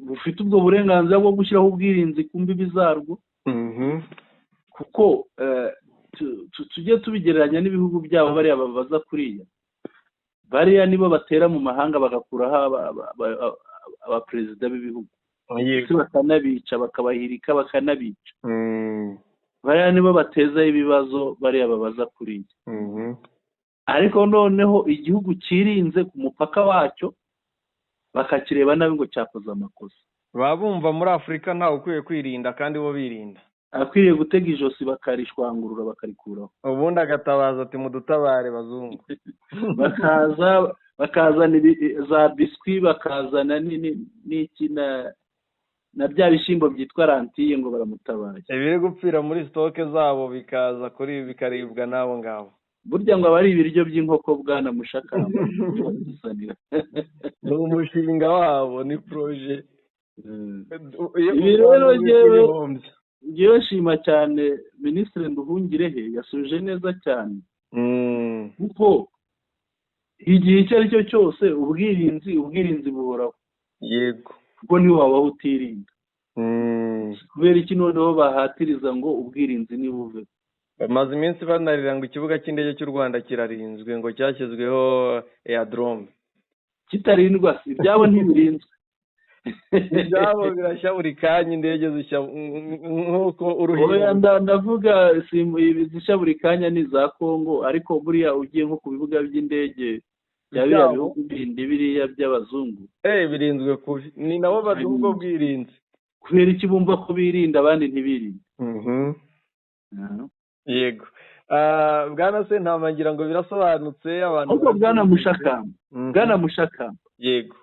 rufite ubwo burenganzira bwo gushyiraho ubwirinzi ku mbibi zarwo, kuko tujye tubigereranya n'ibihugu byabo. Bariya babaza kuriya, bariya nibo batera mu mahanga bagakuraho abaperezida b'ibihugu, ndetse bakanabica, bakabahirika, bakanabica. Bariya nibo batezaho ibibazo, bariya babaza kuriya. Ariko noneho igihugu cyirinze ku mupaka wacyo bakakireba nabi ngo cyakoze amakosa. Baba bumva muri Afurika ntawe ukwiye kwirinda kandi bo birinda. Akwiriye gutega ijosi bakarishwangurura, bakarikuraho. Ubundi agatabaza ati mudutabare bazungu. Bakaza bakazana za biscuits, bakazana n'iki na bya bishyimbo byitwa lentilles, ngo baramutabaye. Ibiri gupfira muri stock zabo bikaza kuri bikaribwa n'abo ngabo. Burya ngo aba ari ibiryo by'inkoko, bwana Mushakamba. Ni umushinga wabo, ni projet. Ibi rero ngewe nshima cyane Minisitiri Nduhungirehe, yasubije neza cyane, kuko igihe icyo ari cyo cyose ubwirinzi buhoraho. Kuko ntiwabaho utirinda. Kubera iki noneho bahatiriza ngo ubwirinzi nibuve? Bamaze iminsi banarira ngo ikibuga cy'indege cy'u Rwanda kirarinzwe, ngo cyashyizweho aerodrome. Kitarindwa, ibyabo ntibirinzwe. Ibyabo birashya buri kanya, indege zishya nk'uko uruhinja. Ndavuga zishya buri kanya ni iza Kongo, ariko buriya ugiye nko ku bibuga by'indege bya biriya bihugu bindi, biriya by'abazungu. Birinzwe kubi, ni nabo baduha ubwo bwirinzi. Kubera iki bumva ko birinda, abandi ntibirinde? Yego, bwana Sentama, ngira ngo birasobanutse abantu. Ahubwo bwana Mushakamba, bwana Mushakamba. Yego.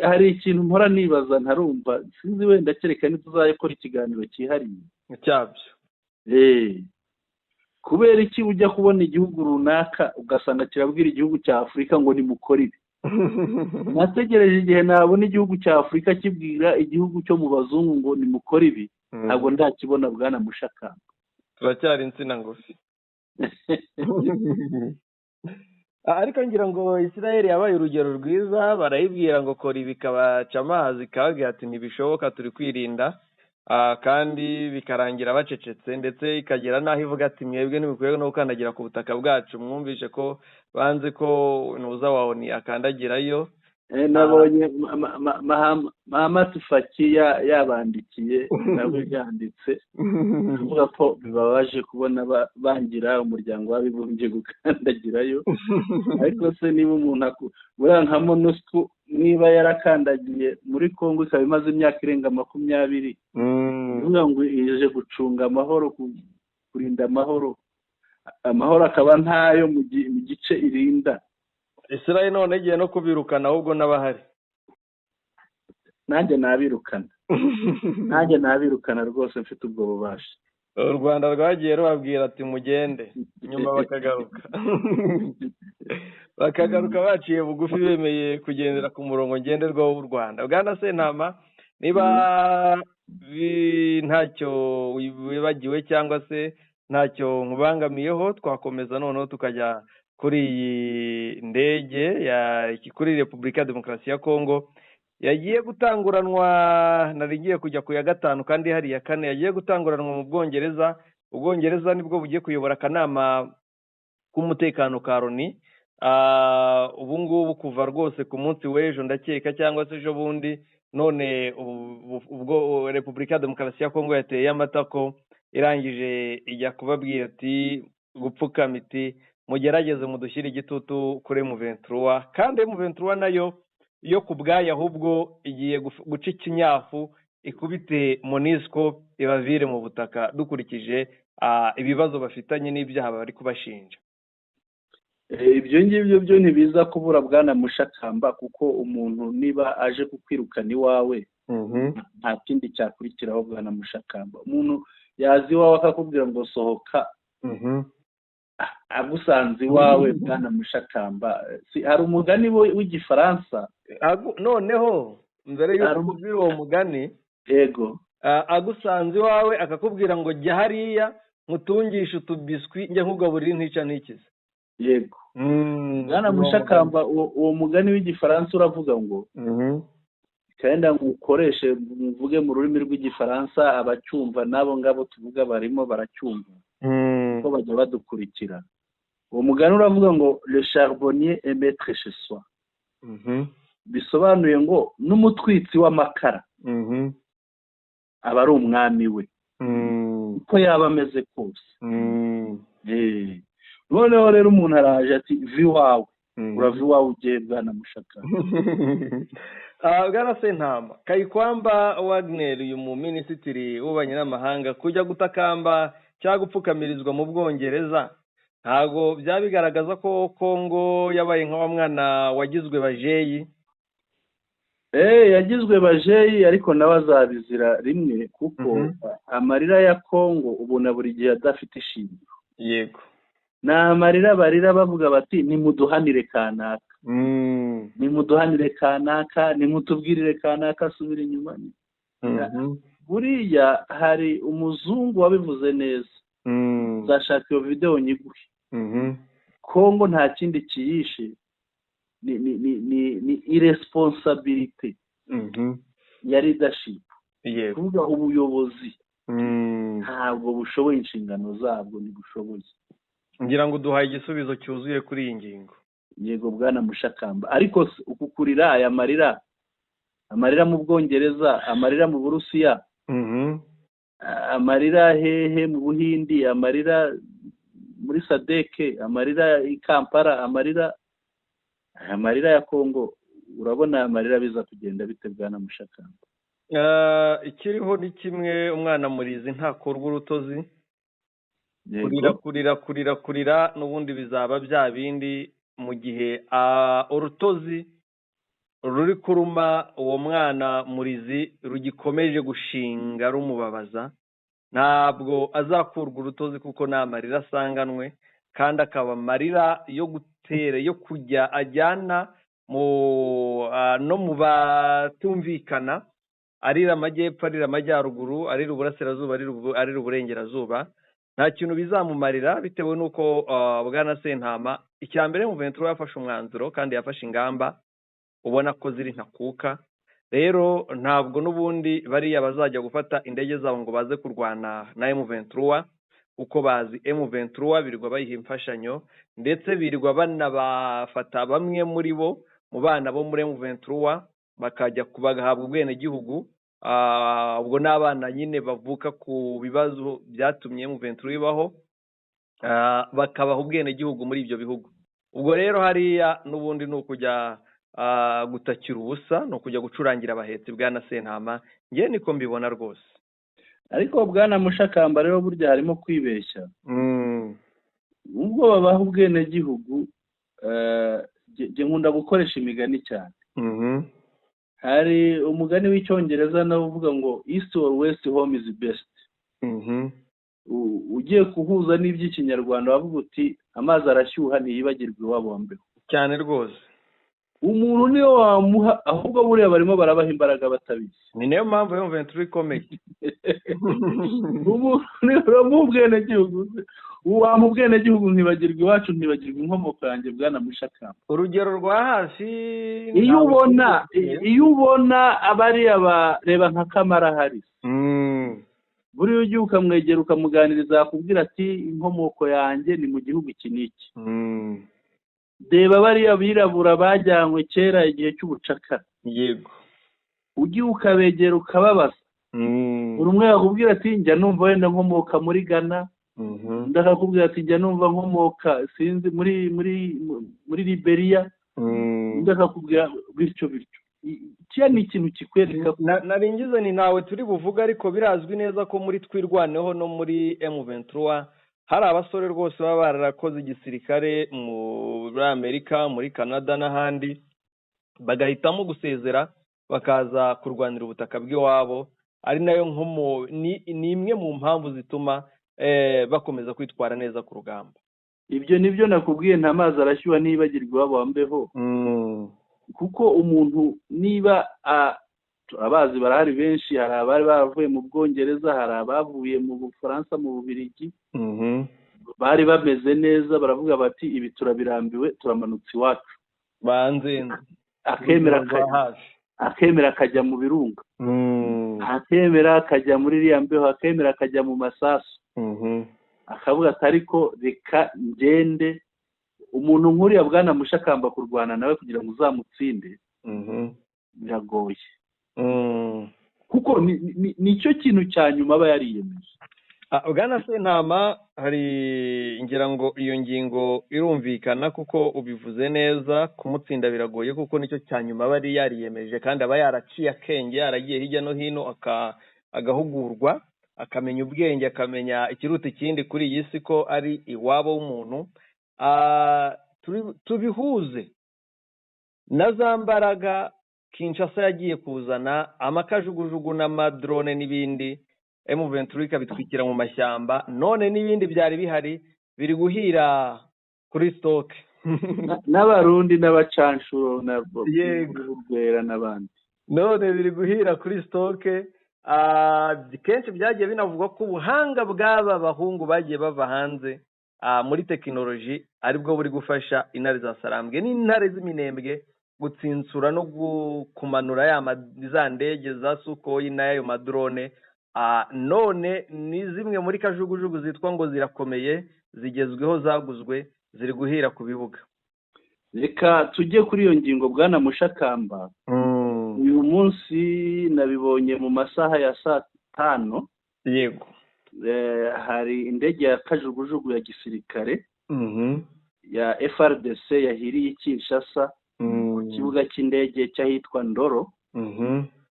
Hari ikintu mpora nibaza ntarumva, sinzi wenda kereka ntituzayikora ikiganiro cyihariye cyabyo. Kubera iki ujya kubona igihugu runaka ugasanga kirabwira igihugu cya Afurika ngo nimukore ibi? Nategereje igihe nabona igihugu cya Afurika kibwira igihugu cyo mu bazungu ngo nimukore ibi, ntabwo ndakibona, bwana Mushakamba. Turacyari insina ngufi. Ariko ngira ngo Israel yabaye urugero rwiza. Barayibwira ngo kora ibi, ikabaca amazi, ikababwira ati ntibishoboka, turi kwirinda, kandi bikarangira bacecetse, ndetse ikagera n'aho ivuga ati mwebwe ntibikwiye no gukandagira ku butaka bwacu. Mwumvishe ko banze ko ntuza wa ONU akandagirayo. Nabonye Mahamat Faki yabandikiye, nawe yanditse avuga ko bibabaje kubona bangira Umuryango w'Abibumbye gukandagirayo. Ariko se niba umuntu buriya nka MONUSCO niba yarakandagiye muri Congo, ikaba imaze imyaka irenga 20, Kuvuga ngo ije gucunga amahoro, kurinda amahoro, amahoro akaba ntayo mu gice irinda. Israel none igiye no kubirukana ahubwo n'abahari. Nanjye nabirukana. Nanjye nabirukana rwose, mfite ubwo bubasha. U Rwanda rwagiye rubabwira ati mugende, nyuma bakagaruka baciye bugufi, bemeye kugendera ku murongo ngenderwaho w'u Rwanda. Bwana Sentama, niba ntacyo wibagiwe cyangwa se ntacyo nkubangamiyeho, twakomeza noneho tukajya kuri iyi ndege kuri Repubulika ya Demokarasi ya Kongo yagiye gutanguranwa, nari ngiye kujya ku ya 5 kandi hari iya 4, yagiye gutanguranwa mu Bwongereza. Ubwongereza nibwo bugiye kuyobora akanama k'umutekano ka Loni ubu ngubu kuva rwose ku munsi w'ejo ndakeka, cyangwa se ejo bundi. None ubwo Repubulika ya Demokarasi ya Kongo yateye amatako, irangije ijya kubabwira ati gupfukama, iti mugerageze mudushyire igitutu kuri M23, kandi M23 nayo yo ku bwayo ahubwo igiye guca ikinyafu ikubite MONUSCO ibavire mu butaka, dukurikije ibibazo bafitanye n'ibyaha bari kubashinja. Ibyo ngibyo byo ntibiza kubura, Bwana Mushakamba, kuko umuntu niba aje kukwirukana iwawe nta kindi cyakurikiraho. Bwana Mushakamba, umuntu yazi iwawe akakubwira ngo sohoka, agusanze iwawe, Bwana Mushakamba, hari umugani w'Igifaransa. Noneho mbere y'uko ukubwira uwo mugani, yego, agusanze iwawe akakubwira ngo jya hariya nkutungishe utubiswi, njya nkugaburira ntica ntikize. Yego, Bwana Mushakamba, uwo mugani w'Igifaransa uravuga ngo, kandi ngukoreshe muvuge mu rurimi rw'Igifaransa, abacyumva n'abo ngabo tuvuga barimo baracyumva kuko bajya badukurikira. Uwo mugani uravuga ngo "Le charbonnier est maître chez soi", bisobanuye ngo n'umutwitsi w'amakara aba ari umwami we, uko yaba ameze kose. Noneho rero umuntu araje ati va iwawe, urava iwawe ugiye, Bwana Mushaka? Bwana Sentama, Kayikwamba Wagner, uyu mu minisitiri w'ububanyi n'amahanga, kujya gutakamba cyangwa gupfukamirizwa mu Bwongereza, ntabwo byaba bigaragaza ko Kongo yabaye nka wa mwana wagizwe bajeyi? Yagizwe bajeyi, ariko nawe azabizira rimwe, kuko amarira ya Kongo ubona buri gihe adafite ishingiro. Ni amarira barira bavuga bati nimuduhanire kanaka, nimuduhanire kanaka, nimutubwirire kanaka asubira inyuma. Buriya hari umuzungu wabivuze neza, uzashaka iyo videwo nyiguhe. Kongo nta kindi kiyishe, ni irresponsabilité ya leadership, kuvuga ubuyobozi ntabwo bushoboye inshingano zabwo, ntibushoboye. Ngira ngo uduhaye igisubizo cyuzuye kuri iyi ngingo. Yego, Bwana Mushakamba, ariko uku kurira aya marira, amarira mu Bwongereza, amarira mu Burusiya, amarira hehe mu Buhindi, amarira muri SADC, amarira i Kampala, amarira, aya marira ya Kongo, urabona aya marira biza kugenda bite, Bwana Mushakamba? Ikiriho ni kimwe, umwana murizi ntakurwa urutozi. Kurira, kurira, kurira, kurira, n'ubundi bizaba bya bindi mu gihe urutozi ruri kuruma uwo mwana murizi rugikomeje gushinga rumubabaza, ntabwo azakurwa urutozi, kuko ni amarira asanganwe, kandi akaba amarira yo gutera, yo kujya ajyana mu no mu batumvikana, arira amajyepfo, arira amajyaruguru, arira uburasirazuba, arira uburengerazuba. Nta kintu bizamumarira, bitewe n'uko, Bwana Sentama, icya mbere M23 yafashe umwanzuro kandi yafashe ingamba ubona ko ziri ntakuka. Rero ntabwo n'ubundi bariya bazajya gufata indege zabo ngo baze kurwana na M23, uko bazi M23 birirwa bayiha imfashanyo, ndetse birirwa banabafata bamwe muri bo mu bana bo muri M23 bakajya bagahabwa ubwenegihugu. Ubwo n'abana nyine bavuka ku bibazo byatumye M23 ibaho, bakabaha ubwenegihugu muri ibyo bihugu. Ubwo rero hariya n'ubundi ni ukujya gutakira ubusa, ni ukujya gucurangira abahetsi, Bwana Sentama, ngewe niko mbibona rwose. Ariko bwana Mushakamba rero burya harimo kwibeshya. Ubwo babaha ubwenegihugu, jye nkunda gukoresha imigani cyane. Hari umugani w'Icyongereza nawe uvuga ngo "East or west, home is best." Ugiye kuhuza n'iby'Ikinyarwanda, wavuga uti "Amazi arashyuha ntiyibagirwe iwabo wa mbeho." Cyane rwose. Umuntu niyo wamuha, ahubwo buriya barimo barabaha imbaraga batabizi. Ni nayo mpamvu yo ventura ikomeye. Umuntu niyo uramuha ubwenegihugu, wampa ubwenegihugu nkibagirwa iwacu, nkibagirwa inkomoko yanjye, bwana Mushakamba? Urugero rwa hafi. Iyo ubona abariya bareba nka Kamala Harris, buriya ugiye ukamwegera ukamuganiriza, yakubwira ati "Inkomoko yanjye ni mu gihugu iki n'iki." Reba bariya birabura bajyanywe kera igihe cy'ubucakara, ugiye ukabegera ukababaza, buri umwe yakubwira ati "Njya numva wenda nkomoka muri Ghana." Undi akakubwira ati "Njya numva nkomoka, sinzi, muri Liberia." Undi akakubwira bityo bityo. Kiriya ni ikintu kikwereka ko Naringize ni ntawe turi buvuge, ariko birazwi neza ko muri Twirwaneho no muri M23 hari abasore rwose baba bararakoze igisirikare muri Amerika, muri Canada n'ahandi, bagahitamo gusezera bakaza kurwanira ubutaka bw'iwabo, ari nayo nkomo ni imwe mu mpamvu zituma bakomeza kwitwara neza ku rugamba. Ibyo nibyo nakubwiye, nta mazi arashyuha ntibagirwe iwabo wa mbeho. Kuko umuntu niba abazi barahari benshi, hari abari baravuye mu Bwongereza, hari abavuye mu Bufaransa, mu Bubiligi, bari bameze neza, baravuga bati "Ibi turabirambiwe, turamanutse iwacu." Banzenze. Akemera Urugero rwa hafi. Akemera akajya mu birunga, akemera akajya muri iriya mbeho, akemera akajya mu masasu, akavuga ati "Ariko reka ngende." Umuntu nk'uriya, bwana Mushakamba, kurwana nawe kugira ngo uzamutsinde biragoye, kuko nicyo kintu cya nyuma aba yariyemeje. Ah, bwana Sentama, hari ngira ngo iyo ngingo irumvikana kuko ubivuze neza, kumutsinda biragoye kuko nicyo cya nyuma aba yari yariyemeje, kandi aba yaraciye akenge, yaragiye hirya no hino, agahugurwa, akamenya ubwenge, akamenya ikiruta ikindi kuri iyi si ko ari iwabo w'umuntu. Ah, tubihuze na za mbaraga Kinshasa yagiye kuzana amakajugujugu n'amadrone n'ibindi, M23 ikabitwikira mu mashyamba, none n'ibindi byari bihari biri guhira kuri stock. N'Abarundi n'abacanshuro na Rwera n'abandi. None biri guhira kuri stock. Kenshi byagiye binavugwa ko ubuhanga bw'aba bahungu bagiye bava hanze muri tekinoloji aribwo buri gufasha intare za Sarambwe n'intare z'Iminembwe gutsinsura no kumanura za ndege za Sukhoi n'ayo madrone. None ni zimwe muri kajugujugu zitwa ngo zirakomeye, zigezweho, zaguzwe, ziri guhira ku bibuga. Reka tujye kuri iyo ngingo, bwana Mushakamba. Uyu munsi nabibonye mu masaha ya saa 5. Hari indege ya kajugujugu ya gisirikare ya FARDC yahiriye i Kinshasa ku kibuga cy'indege cy'ahitwa Ndolo.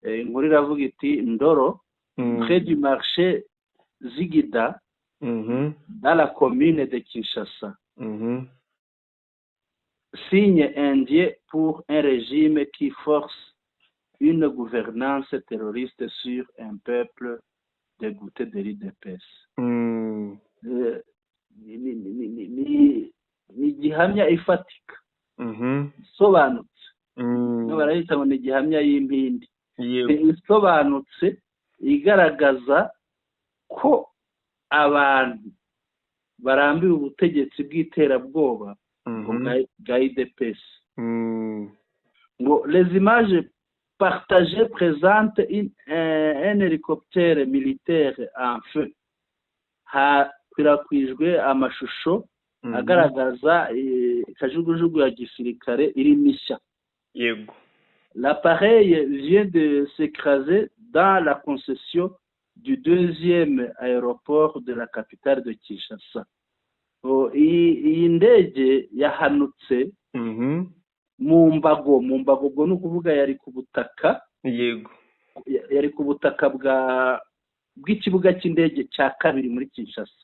Inkuru iravuga iti "Ndolo, près du marché Zigida, dans la commune de Kinshasa, signe indien pour un régime qui force une gouvernance terroriste sur un peuple dégoûté de l'UDPS." Ni igihamya ifatika isobanutse. Barayita ngo ni igihamya y'impindi isobanutse, igaragaza ko abantu barambiwe ubutegetsi bw'iterabwoba bwa UDPS. Ngo "Les images partagées présentent un hélicoptère militaire en feu." Hakwirakwijwe amashusho agaragaza kajugujugu ya gisirikare irimo ishya. "L'appareil vient de s'écraser dans la concession du deuxième aéroport de la capitale de Kinshasa." Iyi ndege yahanutse mu mbago. Mu mbago ubwo ni ukuvuga yari ku butaka. Yari ku butaka bwa bw'ikibuga cy'indege cya kabiri muri Kinshasa,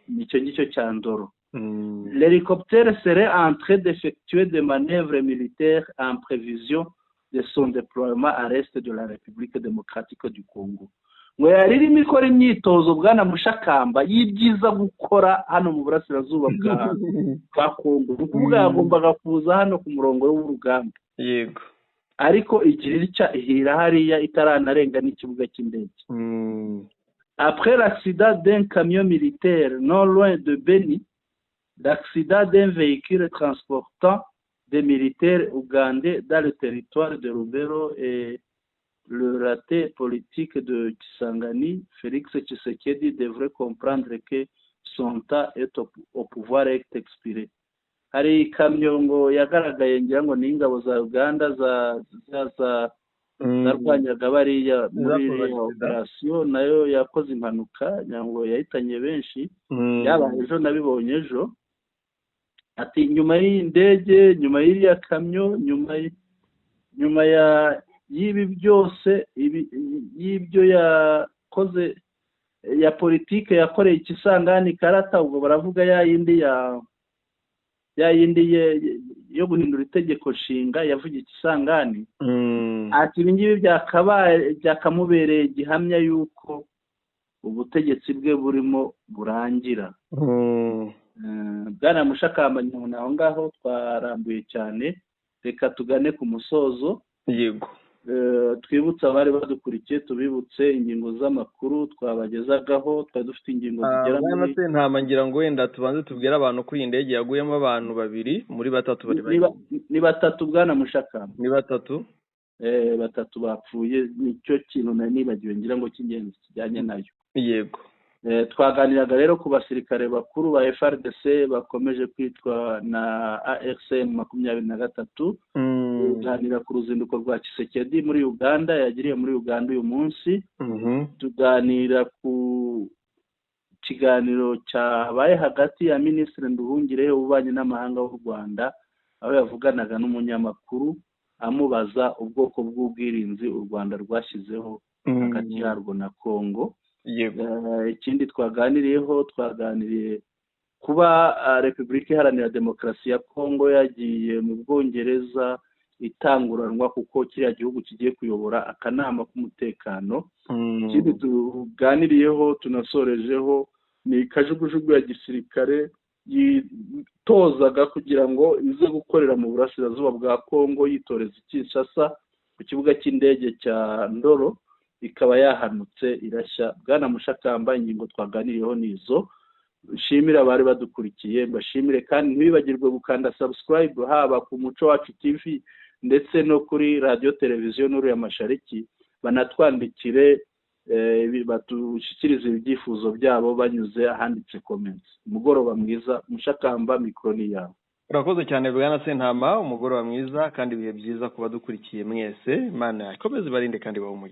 nicyo ngicyo cya Ndolo. L'hélicoptère serait en train d'effectuer des manœuvres militaires en prévision de son déploiement à l'est de la République démocratique du Congo. Ngo yari irimo ikora imyitozo, bwana Mushakamba, y'ibyiza gukora hano mu burasirazuba bwa Kongo. Ni ukuvuga yagombaga kuza hano ku murongo w'urugamba, ariko igira itya ihira hariya itaranarenga n'ikibuga cy'indege. Après l'accident d'un camion militaire non loin de Beni, l'accident d'un véhicule transportant des militaires ougandais dans le territoire de Lubero et le raté politique de Kisangani, Félix Tshisekedi devrait comprendre que son temps est au pouvoir est expiré. Hari ikamyo ngo yagaragaye, ngira ngo ni ingabo za Uganda za zarwanyaga bariya muri Zakoze iriya accident. operasiyo, nayo yakoze impanuka, ngira ngo yahitanye benshi. Yabaye ejo, nabibonye ejo. Ati nyuma y'iyi ndege, nyuma y'iriya kamyo, nyuma ya y'ibi byose, ibi y'ibyo yakoze ya politike yakoreye Ikisangani karata, ubwo baravuga ya yindi ya yindi yo guhindura itegeko nshinga yavugiye Ikisangani. Ati ibi ngibi byakabaye byakamubereye gihamya y'uko ubutegetsi bwe burimo burangira. Bwana Mushakamba, nyabona aho ngaho twarambuye cyane, reka tugane ku musozo. Yego. Twibutse abari badukurikiye, tubibutse ingingo z'amakuru twabagezagaho. Twari dufite ingingo zigera Bwana muri Sentama, ngira ngo wenda tubanze tubwire abantu ko iyi ndege yaguyemo abantu babiri muri batatu bari Ni ni batatu, bwana Mushakamba. Ni batatu. Batatu bapfuye, nicyo kintu nari nibagiwe, ngira ngo cy'ingenzi kijyanye nayo. Twaganiraga rero ku basirikare bakuru ba FARDC bakomeje kwicwa na AFC M23. Tuganira ku ruzinduko rwa Tshisekedi muri Uganda, yagiriye muri Uganda uyu munsi. Tuganira ku kiganiro cyabaye hagati ya Minisitiri Nduhungirehe w'Ububanyi n'Amahanga w'u Rwanda, aho yavuganaga n'umunyamakuru amubaza ubwoko bw'ubwirinzi u Rwanda rwashyizeho hagati yarwo na Congo. Ikindi twaganiriyeho, twaganiriye kuba Repubulika Iharanira Demokarasi ya Kongo yagiye mu Bwongereza itanguranwa, kuko kiriya gihugu kigiye kuyobora akanama k'umutekano. Ikindi tuganiriyeho tunasorejeho ni kajugujugu ya gisirikare yitozaga kugira ngo ize gukorera mu burasirazuba bwa Kongo, yitoreza i Kinshasa ku kibuga cy'indege cya Ndolo, ikaba yahanutse irashya. Bwana Mushakamba, ingingo twaganiriyeho ni izo. Nshimire abari badukurikiye, mbashimire kandi ntibibagirwe gukanda subscribe haba ku Muco Wacu TV ndetse no kuri Radiyo Televiziyo Nuru ya Mashariki. Banatwandikire, badushyikirize ibyifuzo byabo banyuze ahanditse comments. Umugoroba mwiza, Mushakamba, mikoro ni yawe. Urakoze cyane, bwana Sentama. Umugoroba mwiza kandi ibihe byiza ku badukurikiye mwese. Imana ikomeze ibarinde kandi ibahe umugisha.